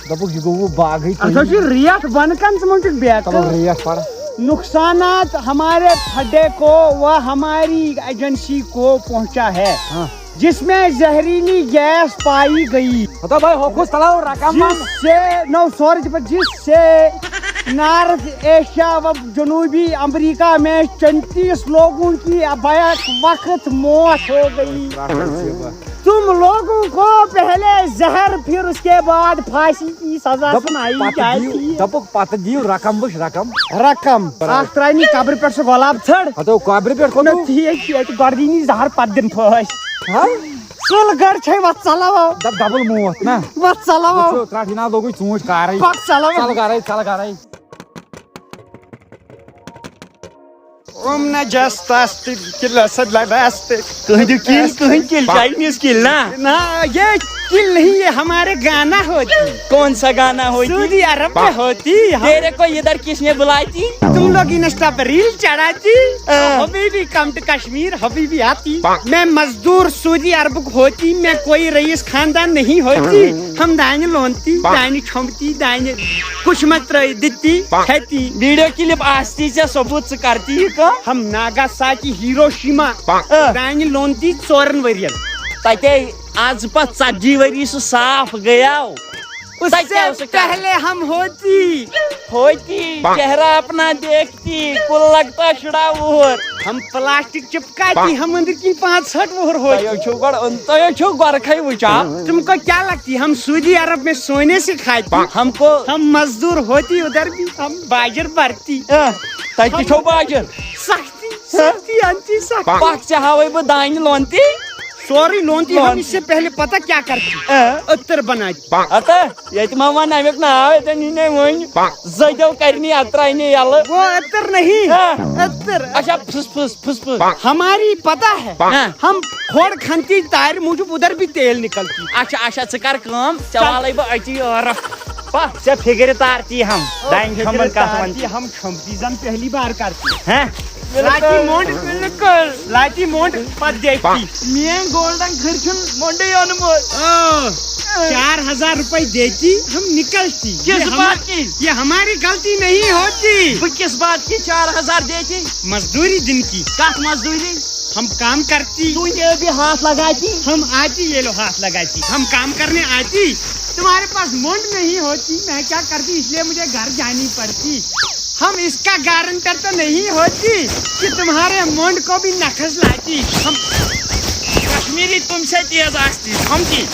دوٚپُکھ، یہِ گوٚو وۄنۍ باغٕے اَتھ حظ چھِ ریٹ بۄنہٕ کَنہِ، ژٕ ما چھُکھ بیکار؟ تَلو ریٹ پَر۔ نقصانات ہمارے پھڈے کو و ہماری ایجنسی کو پہنچا ہے، ہاں۔ جس میں زہریلی گیس پائی گئی۔ ہتا بھائی، ہو کُس تلاو رقم ون۔ جس سے، نو، سوری، جس سے نارتھ ایشیا و جنوبی امریکہ میں چینتیس لوگوں کی بیک وقت موت ہو گئی۔ تم لوگوں کو پہلے زہر، پھر اس کے بعد پھانسی کی سزا دوٚپُکھ، سنائی پتہٕ دِیِو، جاتی ہے۔ دوٚپُکھ، پتہٕ دِیِو رقم، وٕچھ رقم۔ رقم۔ برابر۔ اکھ ترٛاونی قبرِ پٮ۪ٹھ سُہ گۄلاب ژھٔڑ۔ ہتو قبرِ پٮ۪ٹھ کوٚت نہ، گوٚو؟ ٹھیٖک چھُ، ییٚتہِ گۄڈٕ دِنی زہر، پتہٕ دِن پھٲسۍ۔ ہا؟ سُل گڑھ چھے وَتھ ژَلاو۔ دَپ ڈبل موت نا۔ وَتھ ژَلاو۔ وٕچھو، ترٛٹھ جناب لوگُے ژوٗنٛٹھۍ کارٕے۔ پَکھ ژَلاو۔ ژَل گَرَے، ژَل گَرَے۔ اوم نہ جس تس تہِ کِلَس سۭتۍ لڑاس تہِ۔ کٕہٕنۍ تہِ کِل، کٕہٕنۍ کِل، چاینیز کِل نا؟ نا، یہ کِل نہیں، یہ ہمارے گانا ہوتی۔ کون سا گانا ہوتی؟ سعودی عرب میں ہوتی۔ ہم تیرے کو ادھر کس نے بلائی تھی؟ تم لوگ انسٹا پر ریل چڑھاتی، ہاں۔ حبیبی کم ٹو کشمیر، حبیبی آتی۔ میں مزدور سعودی عرب کو ہوتی، میں کوئی رئیس خاندان نہیں ہوتی۔ ہم دانہِ لونتی، دانہِ چھۄمبتی، دانہِ کُچھ منٛز ترٲوِتھ دِتی، کھیتی۔ ویڈیو کلپ آستی ژےٚ ثبوت، ژٕ کرتی یہِ کٲم؟ ہم ناگاساکی، ہیروشیما، آ۔ دانہِ لونتی ژورن ؤرین۔ تتے آز پتھ ژتجی ؤری سُہ صاف گٔیاو۔ اس سے پہلے ہم ہوتی، ہوتی، چہرہ اپنا دیکھتی، کل لگتا شڑا وُہُر۔ ہم پلاسٹک چپکاتی، ہم اندر کی پانچ سٹھ وُہُر ہوتی۔ تۄہہِ چھُو گۄڈٕ، تۄہہِ چھُو گۄرکھٕے وٕچھان۔ تم کو کیا لگتی؟ ہم سعودی عرب میں سونے سے کھاتی۔ ہم کو ہم مزدور ہوتی، ادھر بھی ہم باجر بھرتی۔ اہ، تۄہہِ تہِ چھو باجر۔ سختی، سختی، انتی سختی۔ پکھ ژےٚ ہاوے بہٕ دانہِ لونتی۔ سورُے لونتی۔ ہم اس سے پہلے پتہ کیا کرتی؟ اہ۔ عطر بناتی۔ ہتا، ییٚتہِ ما وَن اَمیُک ناو، ییٚتٮ۪ن یی نے وۄنۍ۔ زٔدیو کَرِ نی اَتھ ترٛاوِ نی یَلہٕ۔ وہ عطر نہیں، ہاں۔ عطر۔ اچھا، پھٕس پھٕس، پھٕس پھٕس۔ ہماری پتہ ہے، ہاں۔ ہم کھوڑ کھنتی تارِ موٗجوٗب ادھر بھی تیل نکلتی۔ اچھا، اچھا، ژٕ کر کٲم، ژےٚ چل۔ والَے بہٕ أتی ٲرَکھ۔ پا۔ ژےٚ فِکرِ تارتی ہم، دانہِ کھمبن کتھ ونتی؟ ہم کھمتی زن پہلی بار کرتی۔ ہیں؟ لاتی مونڈ، بالکل۔ لاتی مونڈ پت دیتی۔ میٲنۍ گولڈن کھٔرۍ چھُن مونڈے اوٚنمُت۔ او، چار ہزار روپے دیتی، ہم نکلتی۔ کس یہ ہما-، بات کی؟ یہ ہماری غلطی نہیں ہوتی۔ بہٕ کس بات کی چار ہزار دیتی؟ مزدوری دن کی۔ کتھ مزدوری؟ ہم کام کرتی۔ تُہۍ ٲبی ہاتھ لگاتی۔ ہم آتی، یہ لو ہاتھ لگاتی۔ ہم کام کرنے آتی۔ تمہارے پاس مونڈ نہیں ہوتی، میں کیا کرتی، اس لیے مجھے گھر جانی پڑتی۔ ہم اس کا گارنٹر تو نہیں ہوتی کہ تمہارے مونڈ کو بھی نکھس لاتی۔ ہم کشمیری تم سے تیز آستی، سمجھی؟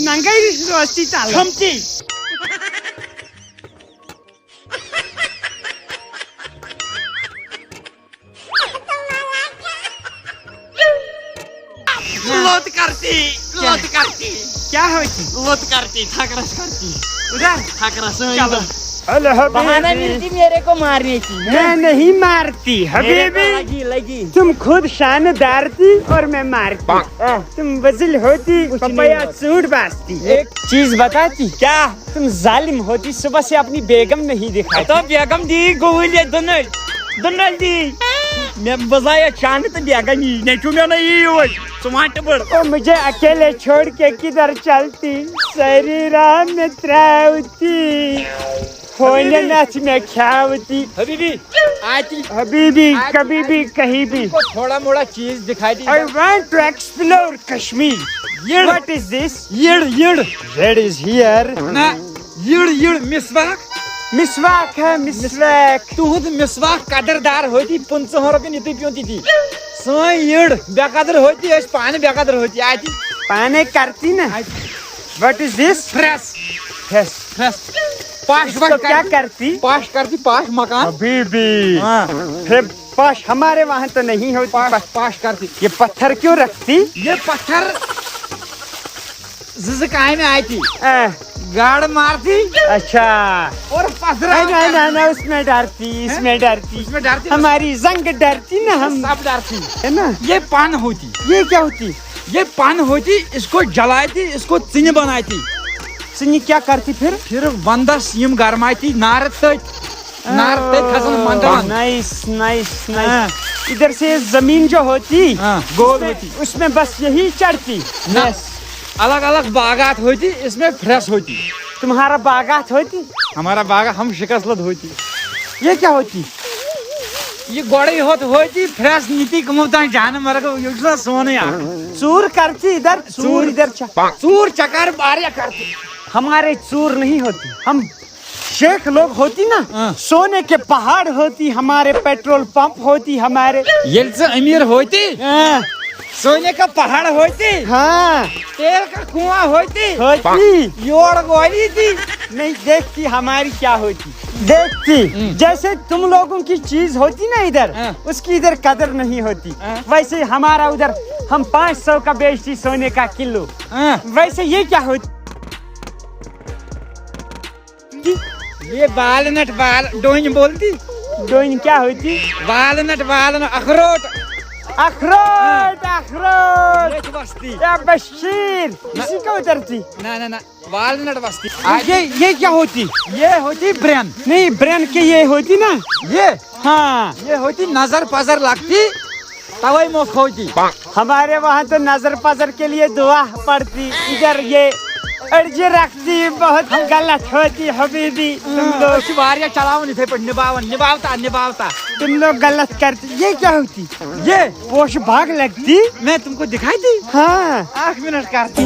ننگئی روستی تال۔ سمجھی؟ لوت کرتی، لوت کرتی۔ کیا ہوتی؟ لوت کرتی، تھکرس کرتی۔ ادھر؟ تھکرس، ہاں، چلو۔ ادھر۔ بہانہ ملتی میرے کو مارنے کی۔ میں نہیں مارتی، میرے کو حبیبی۔ لگی، لگی۔ تم خود شاندار تھی اور میں مارتی۔ ہاں۔ تم بزل ہوتی، کچھ نہیں پپایا ہوتا۔ سوٹ باستی۔ ایک چیز بتاتی۔ کیا؟ تم ظالم ہوتی، صبح سے اپنی بیگم نہیں دکھاتی۔ تو بیگم دی گولی دنل، دنل دی۔ میں بزایا چاند تو بیگم ہی نہیں، چو میں نہیں ہوئی۔ سمارٹ بڑ۔ او مجھے اکیلے چھوڑ کے کدھر چلتی؟ ساری راہ میں تراوتی۔ ہونے نہ تھی میں کھاوتی۔ حبیبی۔ آتی۔ حبیبی، آتی، کبھی بھی، آتی۔ کہیں بھی۔ تم کو تھوڑا موڑا چیز دکھائی دی۔ I want to explore Kashmir۔ یڑ۔ What is this? یڑ، یڑ۔ Red is here۔ نہ، یڑ، یڑ، مسواک۔ مسواک ہے، مسواک۔ تُہُنٛد مسواک قدردار ہوتی پٕنٛژٕہن رۄپین یُتُے پیوٚن تِتی۔ سٲنۍ یٔڑ بے قدر ہوتی، أسۍ پانہٕ بے قدر ہوتی۔ اَتہِ۔ پانے کرتی نا۔ اَتہِ۔ What is this? پھرٛٮ۪س۔ پھرٛٮ۪س۔ پھرٛٮ۪س۔ پاش اس کو کیا کرتی؟ پاش کرتی، پاش مکان۔ ابھی بھی۔ ہاں۔ پھر پاش ہمارے وہاں تو نہیں ہوتی۔ پاش، پاش کرتی۔ یہ پتھر کیوں رکھتی؟ یہ پتھر زٕ زٕ کامہِ آتی۔ اہ۔ گاڑ مارتی۔ اچھا۔ اور پتھر نہیں، نہیں، نہیں، نہیں، اس میں ڈرتی، اس میں ڈرتی۔ اس میں ڈرتی؟ ہماری زنگ ڈرتی نا، ہم سب ڈرتی۔ ہے نا؟ یہ پن ہوتی۔ یہ کیا ہوتی؟ یہ پن ہوتی، اس کو جلاتی، اس کو ژِنہِ بناتی۔ ژِنہِ کیا کرتی پھر؟ پھر ونٛدس یِم گرماتی نارٕ تٔتۍ۔ نار پہ کھسن مندرن۔ Nice, nice, nice. ہاں۔ ادھر سے زمین جو ہوتی، ہاں، گول اس میں، ہوتی۔ اس میں بس یہی چڑھتی۔ نہ۔ بس۔ الگ الگ باغات ہوتی، اس میں پھرٛٮ۪س ہوتی۔ تمہارا باغات ہوتی؟ ہمارا باغ، ہم شکست لد ہوتی۔ یہ کیا ہوتی؟ یہ گۄڈے ہوت ہوتی پھرٛٮ۪س، نِتی کمو تام جانہٕ مرگ، یہ چھُ آسان سونٕے اکھ۔ ژوٗر کرتی ادھر، ژوٗر ادھر چھا؟ ژوٗر چکار باریاہ کرتی۔ ہمارے چور نہیں ہوتے، ہم شیخ لوگ ہوتی نا، ہاں۔ سونے کے پہاڑ ہوتی ہمارے، پیٹرول پمپ ہوتی ہمارے۔ ییٚلہِ ژٕ أمیٖر ہوتی، ہاں۔ سونے کا پہاڑ ہوتی، ہاں۔ تیل کا کنواں ہوتی، ہوتی۔ یور گولی تھی۔ نہیں دیکھتی ہماری کیا ہوتی، دیکھتی۔ ہم۔ جیسے تم لوگوں کی چیز ہوتی نا ادھر، ہاں۔ اس کی ادھر قدر نہیں ہوتی، ہاں۔ ویسے ہمارا ادھر، ہم پانچ سو کا بیچتی سونے کا کلو۔ ہاں۔ ویسے یہ کیا ہوتی؟ یہ والنٹ وال، ڈونۍ بولتی؟ ڈونۍ کیا ہوتی؟ والنٹ، والن، اخروٹ۔ اخروٹ، اخروٹ۔ یہ وستی۔ یا بشیر، اسی کو ادھر تھی۔ نہ، نہ، نہ، والنٹ وستی۔ یہ، یہ کیا ہوتی؟ یہ ہوتی برین۔ نہیں، برین کے یہ ہوتی نا؟ یہ؟ ہاں۔ یہ ہوتی نظر پزر لگتی۔ توے مو کھوتی۔ ہمارے وہاں تو نظر پزر کے لیے دعا پڑتی، ادھر یہ ارجی رکھتی، بہت غلط ہوتی حبیبی۔ تم لوگ۔ أسۍ چھِ واریاہ چلاوان یِتھے پٲٹھۍ، نِباوان، نِباوتا، نِباوتا۔ تم لوگ غلط کرتے۔ یہ کیا ہوتی؟ یہ پوش باغ لگتی؟ میں تم کو دکھائی دی۔ ہاں۔ اکھ منٹ کرتی۔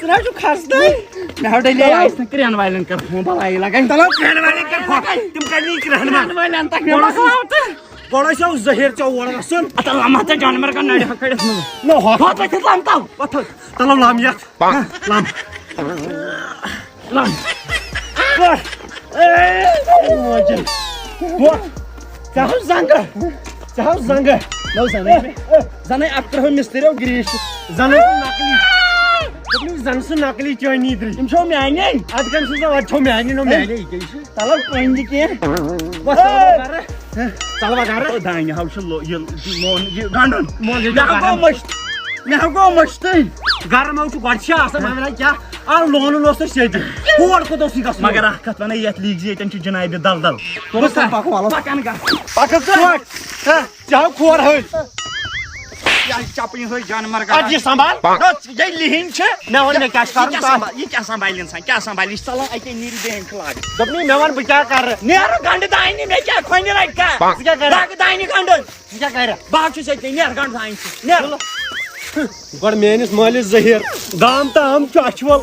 ژٕ نہ حظ چھُکھ کھسنٕے۔ مےٚ ہاو ڈَلے، آسہِ نہٕ کرٛٮ۪ن والٮ۪ن کَرٕ فون، بَلایہِ لَگَن۔ تَلو کرٛٮ۪ن والٮ۪ن کَرٕ فون۔ تِم کَرِ نہٕ یہِ کرٛٮ۪ن والٮ۪ن۔ کرٛٮ۪ن والٮ۪ن تَتھ مےٚ گۄڈٕ مۄکلاو تہٕ۔ گۄڈٕ ٲسۍ یَو زٔہیٖر ژےٚ اورٕ گژھُن۔ اَتھ لَمہٕ ہا ژےٚ جانوَر کَن نَرِ ہۄکھَڑِتھ منٛز۔ نہ ہۄکھ۔ ہۄتھ ؤتھِتھ لَمہٕ تَو۔ وۄتھ، تَلو لَم یَتھ۔ لَم۔ لَم۔ کَر۔ اے، موجن۔ وۄتھ۔ ژےٚ ہاو زنٛگہٕ۔ ژےٚ ہاو زنٛگہٕ۔ نو زنٕے مےٚ۔ زنٕے اَتھ ترٛٲو مِستٕرِیو گرٛیٖس۔ زنٕے سُہ نقلی۔ دوٚپمَے زَن سُہ نقلی چٲنی درٕے۔ یِم چھَو میٛانے۔ اَتھ کَن سُہ زَن، اَتھ چھَو میٛانی، نو میٛانے یہِ کیٛاہ چھُ؟ تَلو کُنہِ تہِ کینٛہہ۔ ژَلوا گَرٕ۔ ژَلوا گَرٕ۔ او دانہِ ہاو چھُ لو-، یہِ مون، یہِ گَنٛڈُن۔ مون، یہِ مےٚ ہاو گَنٛڈُن۔ گوٚو مٔشتٕے۔ مےٚ ہاو گوٚو مٔشتٕے۔ گَرٕ ما چھُ گۄڈٕ چھِ آسان، وۄنۍ وَنان کیٛاہ؟ آ، لونُن اوس اَسہِ ییٚتہِ۔ کور کوٚت اوس یہِ گژھُن؟ مگر اَکھ کَتھ وَنَے، یَتھ لیٖکھۍ زِ ییٚتٮ۪ن چھُ جِنابِ دَلدَل۔ بہٕ پَکو، وَلہٕ۔ پَکان گژھ۔ پَکھ ژٕ۔ ہہ، ژےٚ ہاو کھور ہٲوِتھ۔ یہِ آسہِ چَپٕنۍ ہٲوِتھ جانوَر اَدٕ یہِ گژھان۔ سنٛبھال۔ نہ، یہِ لِہِنۍ چھِ۔ مےٚ وَن، مےٚ کیٛاہ چھِ یہِ کَرُن کیٛاہ تَتھ؟ سنٛبھال-، یہِ کیٛاہ سنٛبھالہِ اِنسان؟ کیٛاہ سنٛبھالہِ؟ یہِ چھِ ژَلان اَکے نیٖرِتھ بیٚیہِ ہَن چھُ لاگان۔ دوٚپمَے، مےٚ وَن، بہٕ کیٛاہ کَرٕ؟ نیرٕ گَنٛڈٕ دانہِ، مےٚ کیٛاہ کھۄنہِ رَٹہِ کھا؟ ژٕ کیٛاہ کَرٕ؟ لاگہٕ دانہِ گَنٛڈُن۔ ژٕ کیٛاہ کَرٕ؟ بہٕ ہا چھُس ییٚتہِ، نیر گَنٛڈٕ دانہِ چھُ۔ نیر۔ گۄڈٕ میٲنِس مٲلِس زٔہیٖر، گام تہٕ عام چھُ اَچھوَل۔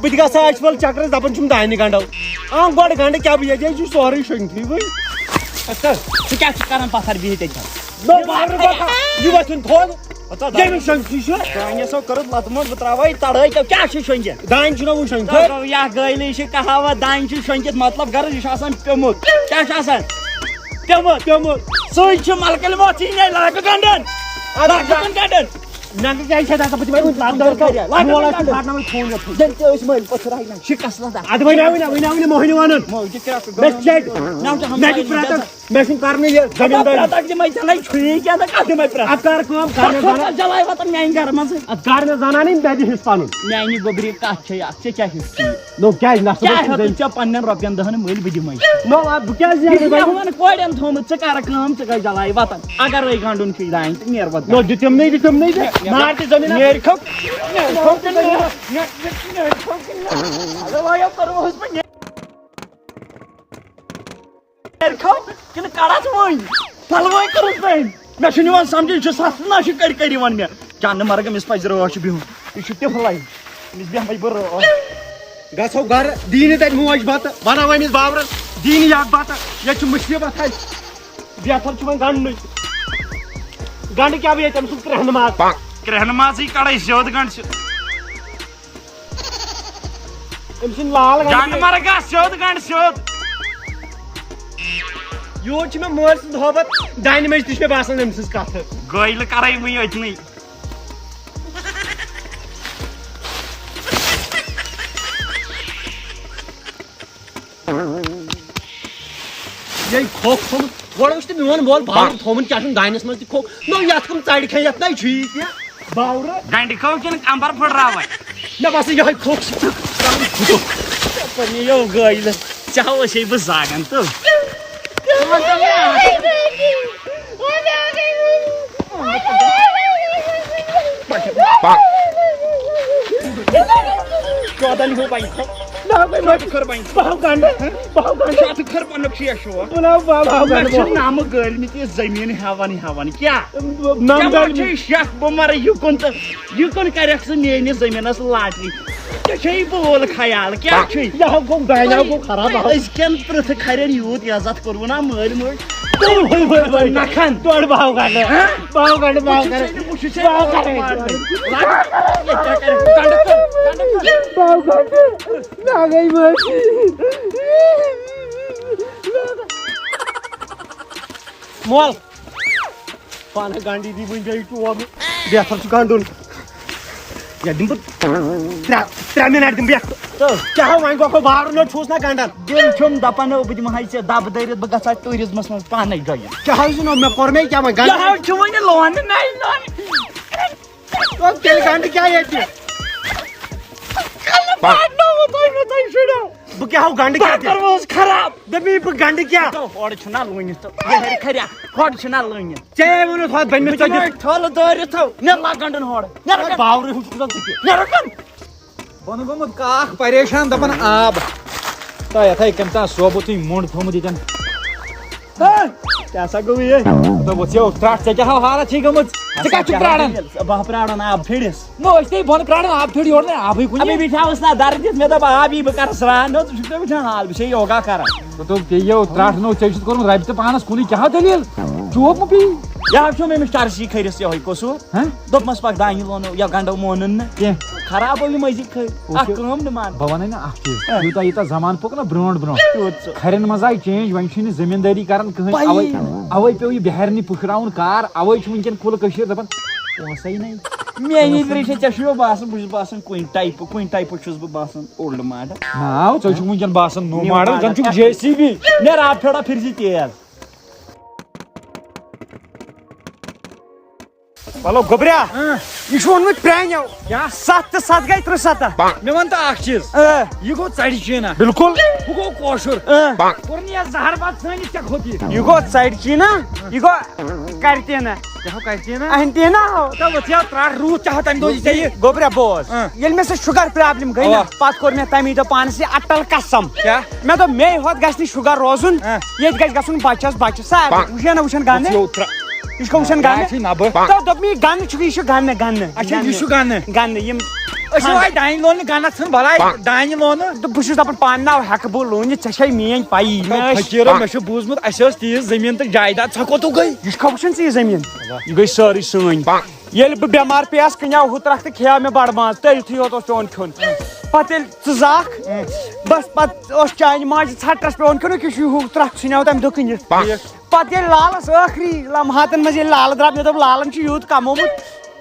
بہٕ تہِ گژھٕ ہا اَچھوَل چکرَس، دَپان چھُم دانہِ گنٛڈو۔ آ، گۄڈٕ گنٛڈٕ کیٛاہ، بہٕ ییٚتہِ چھُ سورُے شۄنٛگتھٕے وۄنۍ۔ اَدٕ ژٕ کیٛاہ چھُکھ کران پَتھر بِہِتھ ییٚتہِ؟ نو، بابرٕ بابا، یہِ وۄتھُن تھوٚد۔ ہتا ییٚمہِ شۄنٛگتھٕے چھُ۔ دانہِ سا کٔرٕتھ لَتہٕ موٚنٛڈ، بہٕ ترٛاوَے تَڑٲے، ژےٚ کیٛاہ چھُے شۄنٛگِتھ؟ دانہِ چھُنہ وۄنۍ شۄنٛگتھٕے۔ تَو، تَو، یَتھ گٲلۍ چھِ کہاوت، دانہِ چھُ شۄنٛگِتھ، مطلب غرض یہِ چھُ آسان پیوٚمُت۔ کیٛاہ چھُ آسان؟ پیوٚمُت۔ پیوٚمُت۔ سُے چھُ ملکل موت، یہِ نے لاگہٕ گنٛڈن۔ اَدٕ لاگہٕ کیٛاہ؟ گنٛڈن۔ ننٛگہٕ کیٛازِ چھےٚ دَزان؟ بہٕ دِمے وۄنۍ لَتھ دَرٕ کھَرِ۔ لَتھ مول دَرٕ آسہِ کھَرِ۔ پھاٹناوٕنۍ خوٗن یوت۔ زَن تہِ ٲسۍ مٲلۍ پٔژھٕر آیہِ نہ۔ شِکَس لَتھ دَرٕ۔ اَدٕ وۄنۍ آو نہ، وۄنۍ آو نہٕ مۄہنِو وَنُن۔ مول تہِ کرٛاکھ مےٚ چھِ چیٚٹۍ۔ نہ وٕچھ مےٚ چھِ ہمسایہِ پرٛٮ۪تھ، مےٚ چھُنہٕ کَرنٕے یہِ زٔمیٖندٲری۔ پرٛٮ۪تھ اَکھ دِمَے ژےٚ نَے چھُیی کینٛہہ تہٕ کَتھ دِمَے پرٛٮ۪تھ؟ اَدٕ کَر کٲم، کَر مےٚ زَنان۔ جلاے وطن میٛانہِ گَرٕ منٛزٕے۔ اَدٕ کَر مےٚ زَنانٕے، مےٚ دِ حِصہٕ پَنُن۔ میٛانہِ گوٚبرِ کَتھ چھے اَتھ، ژےٚ کیٛاہ حِصہٕ چھُے؟ نو، کیٛازِ نہ؟ سُہ کیٛاہ گوٚو ہٮ۪تھ ژےٚ پنٛنٮ۪ن رۄپیَن دَہَن مٔلۍ بہٕ دِمَے؟ نو، آ، بہٕ کیٛازِ یہِ زینہٕ چھُ مےٚ وۄنۍ؟ وَنان کورٮ۪ن تھوٚمُت، ژٕ کَرٕ کٲم، ژٕ گژھ جلاے وطن۔ اگر أے گنٛڈُن چھُے دانہِ تہٕ نیر وطن۔ نو، دیُتُم نَے، دیُتُم نَے ژےٚ۔ نار تہِ زٔمیٖنَس۔ نیرِ کھو۔ نیرِ کھو کِنہٕ نہ؟ نیرِ کھو کِنہٕ نہ؟ اَدٕ وۄنۍ یَپٲرۍ اوس بہٕ نیرِ کھو کِنہٕ کَڑَس وۄنۍ؟ پَلوَے کٔرٕس بٔنۍ۔ مےٚ چھُنہٕ یِوان سَمجھے، یہِ چھُ سَتھ نَشہِ کٔرۍ کٔرۍ یِوان مےٚ۔ جانہٕ مرگ أمِس پَزِ رٲچھ بِہُن۔ یہِ چھُ تِفلَے۔ أمِس بیٚہمَے بہٕ رٲچھ۔ گژھو گرٕ، دِیہِ نہٕ تَتہِ موج بَتہٕ، وَنو أمِس بابرَس، دِیہِ نہٕ یَکھ بَتہٕ، ییٚتہِ چھُ مُصیٖبت اَسہِ۔ بہتر چھُ وۄنۍ گنٛڈنُے۔ گنٛڈٕ کیٛاہ بہٕ ییٚتہِ أمۍ سُنٛد کرٛٮ۪ہنہٕ ماز۔ کرٛٮ۪ہنہٕ مازٕے کَڑَے سیوٚد گنٛڈٕ چھُ۔ أمۍ سٕنٛدۍ لال گنٛڈٕ جانہٕ مرگ آ سیوٚد گنٛڈٕ سیوٚد۔ یوٗت چھُ مےٚ مٲلۍ سُنٛد ہوبت، دانہِ مٔنٛزۍ تہِ چھِ مےٚ باسان أمۍ سٕنٛز کَتھٕ۔ گٲلۍ کَرَے وٕنہِ أتنٕے۔ یے کھوٚکھ تھوٚمُت۔ گۄڈٕ وٕچھ تہٕ میون مول باورٕ تھوٚمُت کیٛاہ چھُنہٕ دانٮ۪س منٛز تہِ کھوٚکھ۔ نو یَتھ کَم ژَرِ کھے، یَتھ نَے چھُیی کینٛہہ۔ باورٕ۔ گنٛڈِ کھو کِنہٕ اَمبَر پھٕٹراوَے؟ مےٚ باسان یِہوٚے کھوٚکھ چھُ۔ پَتہٕ یہِ یو گٲیلہٕ۔ ژےٚ ہا اوسے بہٕ زاگَن تہٕ۔ چودہ نِمو بَنہِ۔ نہ، بہٕ ما چھُس کھٔر بَنہِ۔ بہٕ ہاو گنٛڈٕ۔ بہٕ ہاو گنٛڈٕ۔ شاہ تہٕ کھٔر پَنُک چھُ یہِ شوق۔ بہٕ نہ، بہٕ ہاو، بہٕ ہاو مےٚ گنٛڈٕ۔ چھِ نَمہٕ گٲلمٕتۍ یہِ زٔمیٖن ہٮ۪وان ہٮ۪وان۔ کیٛاہ؟ نَمہٕ ژےٚ ما گٲلۍ۔ چھے شک بہٕ مَرٕ یِکُن تہٕ یِکُن کَرٮ۪کھ ژٕ میٛٲنِس زٔمیٖنَس لاٹری؟ ژےٚ چھے بول خیال، کیٛاہ چھُے؟ یہِ ہاو گوٚو، دانہِ ہاو گوٚو خراب، بہٕ ہاو۔ أزکٮ۪ن پرٛتھٕ کھرٮ۪ن یوٗت عزت کوٚروٕ نا مٲلۍ مٲج۔ تُل، تُل، تُل، تُل۔ نَکھَن۔ تورٕ بہٕ ہاو گنٛڈٕ۔ ہہ؟ بہٕ ہاو گنٛڈٕ، بہٕ ہاو گنٛڈٕ۔ بہٕ چھُس ژےٚ بہٕ ہاو گنٛڈٕ۔ بہٕ ہاو گنٛڈٕ۔ گنٛڈٕ کَر، گنٛڈٕ کَر۔ بہٕ ہاو گنٛڈٕ۔ مےٚ گٔے مٲفی۔ مول۔ پانہٕ گنٛڈی دی وٕنہِ بیٚیہِ ٹوب۔ بہتر چھُ گنٛڈُن۔ یَتھ دِمہٕ بہٕ ترٛےٚ، ترٛےٚ مِنٹ دِمہٕ بہٕ یَتھ۔ تہٕ کیٛاہ ہو وۄنۍ گوٚو بارُن نہ چھُس نہ گنٛڈان۔ دِل چھُم دَپان، بہٕ دِمہٕ ہاے ژےٚ دَبہٕ دٲرِتھ، بہٕ گژھٕ ہا ٹوٗرِزمَس منٛز پانَے join۔ کیٛاہ حظ چھُنو مےٚ کوٚر مےٚ کیٛاہ وۄنۍ یہِ گنٛڈُن؟ حظ چھُ وۄنۍ لونہٕ نَے لونہٕ۔ تیٚلہِ گنٛڈٕ کیٛاہ ییٚتہِ؟ کَلہٕ پھاٹنووُ تۄہہِ مےٚ تۄہہِ شُرٮ۪و۔ بہٕ کیٛاہ ہاو گنٛڈٕ کیٛاہ بہٕ تہِ؟ کَرٕ اوس خراب۔ دوٚپمَے بہٕ گنٛڈٕ کیٛاہ؟ تو ہورٕ چھُنہ لوٗنِتھ تہٕ یہِ ہیٚرِ کھریا، ہورٕ چھُنہ لوٗنِتھ۔ ژےٚ ووٚنُتھ ہۄتھ بَنہِ مےٚ بہٕ دِمَے ژۄکِتھ۔ ٹھۄلہٕ دٲرِتھ تھَو، نیر لاگ گنٛڈَن ہورٕ۔ نیر لاگ۔ باورٕے ہُہ چھُکھ زَن ژٕ تہِ۔ نیر لاگ۔ بۄنہٕ گوٚمُت کاکھ پریشان دَپان آب۔ تا یَتھَے کٔمۍ تام صوبہٕ تُہۍ موٚنٛڈ تھوٚمُت ییٚتٮ۪ن۔ ہہ؟ کیٛاہ سا گوٚو یہِ؟ دوٚپُس، یو، ترٛٹھ، ژےٚ کیٛاہ ہاو حالت چھے گٔمٕژ؟ ژٕ کَتہِ چھُکھ پرٛاران؟ بہٕ ہا پرٛاران آب پھِرِس۔ نہ، أسۍ تہِ بۄنہٕ پرٛاران آب پھِرِ یورٕ نہٕ آبٕے کُنہِ۔ اَبے بیٖٹھیٛاوُس نا دَرٕ دِتھ، مےٚ دوٚپ، آب یی، بہٕ کَرٕ سرٛان۔ نہ، ژٕ چھُکھ نہٕ وٕچھان حال، بہٕ چھُسے یوگا کَران۔ دوٚپ، یہِ یو ترٛٹھ نو، ژےٚ چھُتھ کوٚرمُت رَبہِ تہٕ پانَس کُنُے، کیٛاہ ہا دٔلیٖل؟ چوب مہٕ پیٚیہِ۔ یہِ حظ چھُم أمِس چرسی کھٔرِس یِہوٚے قصوٗر۔ ہہ؟ دوٚپمَس، پَکھ دانہِ لونو یا گنٛڈو مونُن نہٕ۔ کینٛہہ۔ خراب گوٚو یِمَے زِ کھٔرۍ۔ اوس اَکھ یہِ کٲم نہٕ مان۔ بہٕ وَنَے نہ اَکھ چیٖز، ہہ۔ یوٗتاہ یوٗتاہ زمانہٕ پوٚک نہ برٛونٛٹھ برٛونٛٹھ، تیوٗت سُہ۔ کھَرٮ۪ن منٛز آیہِ change، وۄنۍ چھُنہٕ زٔمیٖندٲری کَران کٕہٕنۍ، پَیی۔ اَوَے، اَوَے پیوٚو یہِ بِہارنٕے پُشراوُن کار، اَوَے چھُ وٕنۍکٮ۪ن کُلہٕ کٔشیٖر دَپان، پونٛسَے نَے۔ میٛانہِ دٔسۍ چھا ژےٚ چھُے باسان، بہٕ چھُس باسان کُنہِ ٹایپہٕ، کُنہِ ٹایپہٕ چھُس بہٕ باسان اولڈ ماڈل۔ ناو، ژٕ چھُکھ وٕنکیٚن باسان نوٚو new ماڈل، ماڈل۔ زَن چھُکھ جے سی بی۔ نیر آب پھیرا پھِر زِ تیز۔ وَلو گوٚبریا، اۭں۔ یہِ چھُ اوٚنمُت پرٛانیو۔ کیٛاہ؟ ستھ تہٕ ستھ گٔے ترٛسَتتھ۔ مےٚ وَن تہٕ اکھ چیٖز۔ اۭں۔ یہِ گوٚو ژَرِ چیٖنہ۔ بِلکُل۔ ہُہ گوٚو کٲشُر۔ اۭں۔ کوٚر نہٕ یَتھ زَہر بَتہٕ سٲنِس ژےٚ کھوٚت یہِ۔ یہِ گوٚو ژَرِ چیٖنہ، یہِ گوٚو کَرِ تیٖنہ۔ کیٛاہ ہو کَرِ چیٖنہ؟ اَہَن تیٖنہ ہو۔ تہٕ وۄتھ یَتھ ترٛٹھ روٗد کیٛاہ ہو تَمہِ دۄہ یہِ ژےٚ یہِ؟ گوٚبریا بوز، اۭں۔ ییٚلہِ مےٚ سۄ شُگر پرٛابلِم گٔے نہ، اَوا۔ پَتہٕ کوٚر مےٚ تَمی دۄہ پانَس یہِ اَٹَل قسم۔ کیٛاہ؟ مےٚ دوٚپ، مے ہوت گژھِ نہٕ شُگر روزُن، ہہ۔ ییٚتہِ گژھِ گژھُن بَچَس بَچَس سارنٕے۔ وٕچھے نہ وٕچھان گَنہٕ؟ وٕچھو ترٛ-، یہِ چھُ وٕچھان گَنہٕ۔ چھُے نَبہٕ۔ تہٕ دوٚپ مےٚ، یہِ گَنہٕ چھُ، یہِ چھُ گَنہٕ، گَنہٕ۔ اچھا، یہِ چھُ گَنہٕ۔ گَنہٕ، یِم أسۍ چھِ وۄنۍ دانہِ لوننہٕ گَنَس ژھٕن بَلاے، دانہِ لونہٕ۔ تہٕ بہٕ چھُس دَپان، پانہٕ نہ ہٮ۪کہٕ بہٕ لوٗنِتھ، ژےٚ چھے میٛٲنۍ پَیی۔ مےٚ ٲسۍ فقیٖرو، مےٚ چھُ بوٗزمُت، اَسہِ ٲس تیٖژ زٔمیٖن تہٕ جایداد، ژھۄ کوٚت گٔے؟ یہِ چھُکھا وٕچھان ژٕ یہِ زٔمیٖن؟ یہِ گٔے سٲرٕے سٲنۍ۔ ییٚلہِ بہٕ بٮ۪مار پیٚیَس، کٕنیو ہُہ ترٛکھ تہٕ کھیٚیو مےٚ بَڑٕ ماز، تٔلۍ تھٕے یوت اوس پیوان کھیوٚن۔ پَتہٕ ییٚلہِ ژٕ زاکھ، بَس پَتہٕ اوس چانہِ ماجہِ ژھٹرَس پیوان کھیوٚن، أکِس چھُ ہُہ ترٛکھ ژھٕنیو تَمہِ دۄہ کٕنِتھ۔ ٹھیٖک۔ پَتہٕ ییٚلہِ لالَس ٲخری لمحاتَن منٛز ییٚلہِ لالہٕ درٛاو، مےٚ دوٚپ، لالَن چھُ یوٗت کَمومُت،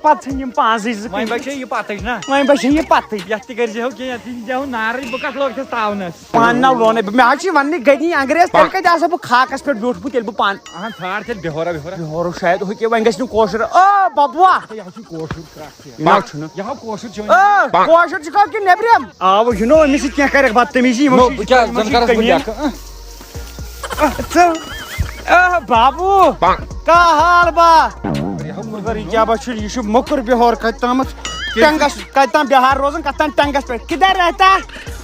پَتہٕ ژھٕنۍ یِم پانٛژٕے زٕ وۄنۍ کٕنِتھ۔ بَچے یہِ پَتٕج نا؟ وۄنۍ بَچے یہِ پَتٕج۔ یَتھ تہِ کٔرۍ زِہو کینٛہہ، یَتھ تہِ دِیٖزِہو نارٕے، بہٕ کَتھ لوگ چھَس تاونَس۔ پانہٕ نہ لونَے بہٕ، مےٚ حظ چھِ وَننٕے گٔدی انٛگریز، تیٚلہِ کَتہِ آسہٕ بہٕ خاکَس پٮ۪ٹھ بیوٗٹھمُت، ییٚلہِ بہٕ پانہٕ اَہَن، ژھانٛڈ تیٚلہِ بِہورا وِہورا۔ بِہورو شاید ہُہ کہِ وۄنۍ گژھِ نہٕ کٲشُر۔ او بَبوا! یہِ حظ چھُ کٲشُر کَتھ۔ یہِ نہ چھُنہٕ۔ یہِ ہا کٲشُر چھُ وۄنۍ۔ آ، کٲشُر چھُ کانٛہہ کِنہٕ نیٚبرِم؟ آ، وۄنۍ چھُنہٕ أمِس سۭتۍ کینٛہہ کَرٮ۪کھ بدتمیٖزی، یِمو نو، سۭتۍ بہٕ کیٛاہ یِمو زَن سۭتۍ کَرَس بہٕ کٔمِیَن۔ لیکھٕ؟ آ، ژٕ، آ، بابو، کا حال با؟ مگر یہِ کیٛاہ با چھُ، یہِ چھُ موٚکُر بِہور کَتہِ تامَتھ۔ ٹٮ۪نٛگَس، کَتہِ تام بِہار روزان، کَتھ تام ٹٮ۪نٛگَس پٮ۪ٹھ۔ کِدھر رہتا؟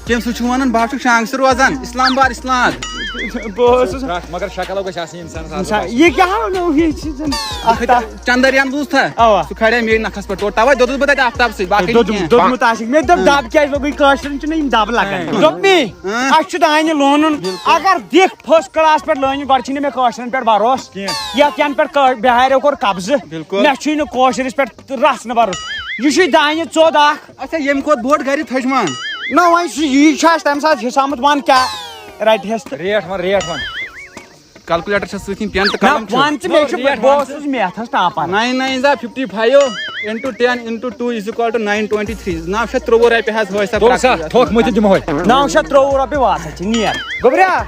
کٔمۍ سُہ چھُ وَنان، بہٕ ہا چھُس شانٛگسہٕ روزان، اِسلام آباد، اِسلام آباد۔ بہٕ اوسُس رَٹھ، مگر شکل گوٚژھ آسٕنۍ اِنسانَس آسٕنۍ۔ یہِ کیٛاہ وَنو، یہِ چھِ زَن اَکھ اَتھ چندریان بوٗز تھا؟ اَوا۔ سُہ کھڑے میٛٲنۍ نَکھَس پٮ۪ٹھ، تورٕ تَوَے دوٚدُس بہٕ تَتہِ آفتاب سۭتۍ، باقٕے نہٕ دوٚدُم، کینٛہہ۔ دوٚدمُت آسہِ۔ مےٚ دوٚپ، اۭں۔ دَب کیٛازِ لوٚگُے؟ کٲشرٮ۪ن چھُنہٕ یِم دَب لَگان۔ اۭں۔ دوٚپ مے، اۭں۔ اَسہِ چھُ دانہِ لونُن، بِلکُل۔ اگر دِکھ فٔسٹ کلاس پٮ۪ٹھ لٲنِو، گۄڈٕ چھِنہٕ مےٚ کٲشرٮ۪ن پٮ۪ٹھ بَروسہٕ۔ کینٛہہ۔ یَتھ یَنہٕ پٮ۪ٹھ کٲ-، بِہارٮ۪و کوٚر قبضہٕ، بِلکُل۔ مےٚ چھُے نہٕ کٲشرِس پٮ۪ٹھ رَژھ نہٕ بَروسہٕ۔ یہِ چھُے دانہِ ژوٚد اَکھ۔ اچھا، ییٚمہِ کھۄتہٕ بوٚڑ گَرِ تھٔج مان۔ نہ، وۄنۍ سُہ، یی چھُ اَسہِ تَمہِ ساتہٕ حِسامَتھ، وَن کیٛاہ رَٹہِ ہٮ۪س تہٕ۔ ریٹ وَن، ریٹ وَن۔ کیلکولیٹر چھےٚ سۭتۍ کِنہٕ پٮ۪ن تہٕ نہ، قلم چھُ؟ وَن ژٕ مےٚ، چھُ، ریٹ بہٕ وَن اوسُس میتھَس topper. Nine nine are fifty five into ten into two is equal to nine twenty three۔ نَو شیٚتھ ترٛۆوُہ رۄپیہِ حظ ہٲے سا تُل سا، پرٛٮ۪تھ۔ تھوٚکھ مٔتھِتھ دِمہوے۔ نَو شیٚتھ ترٛۆوُہ رۄپیہِ واتان چھِ، نیر۔ گوٚبریا،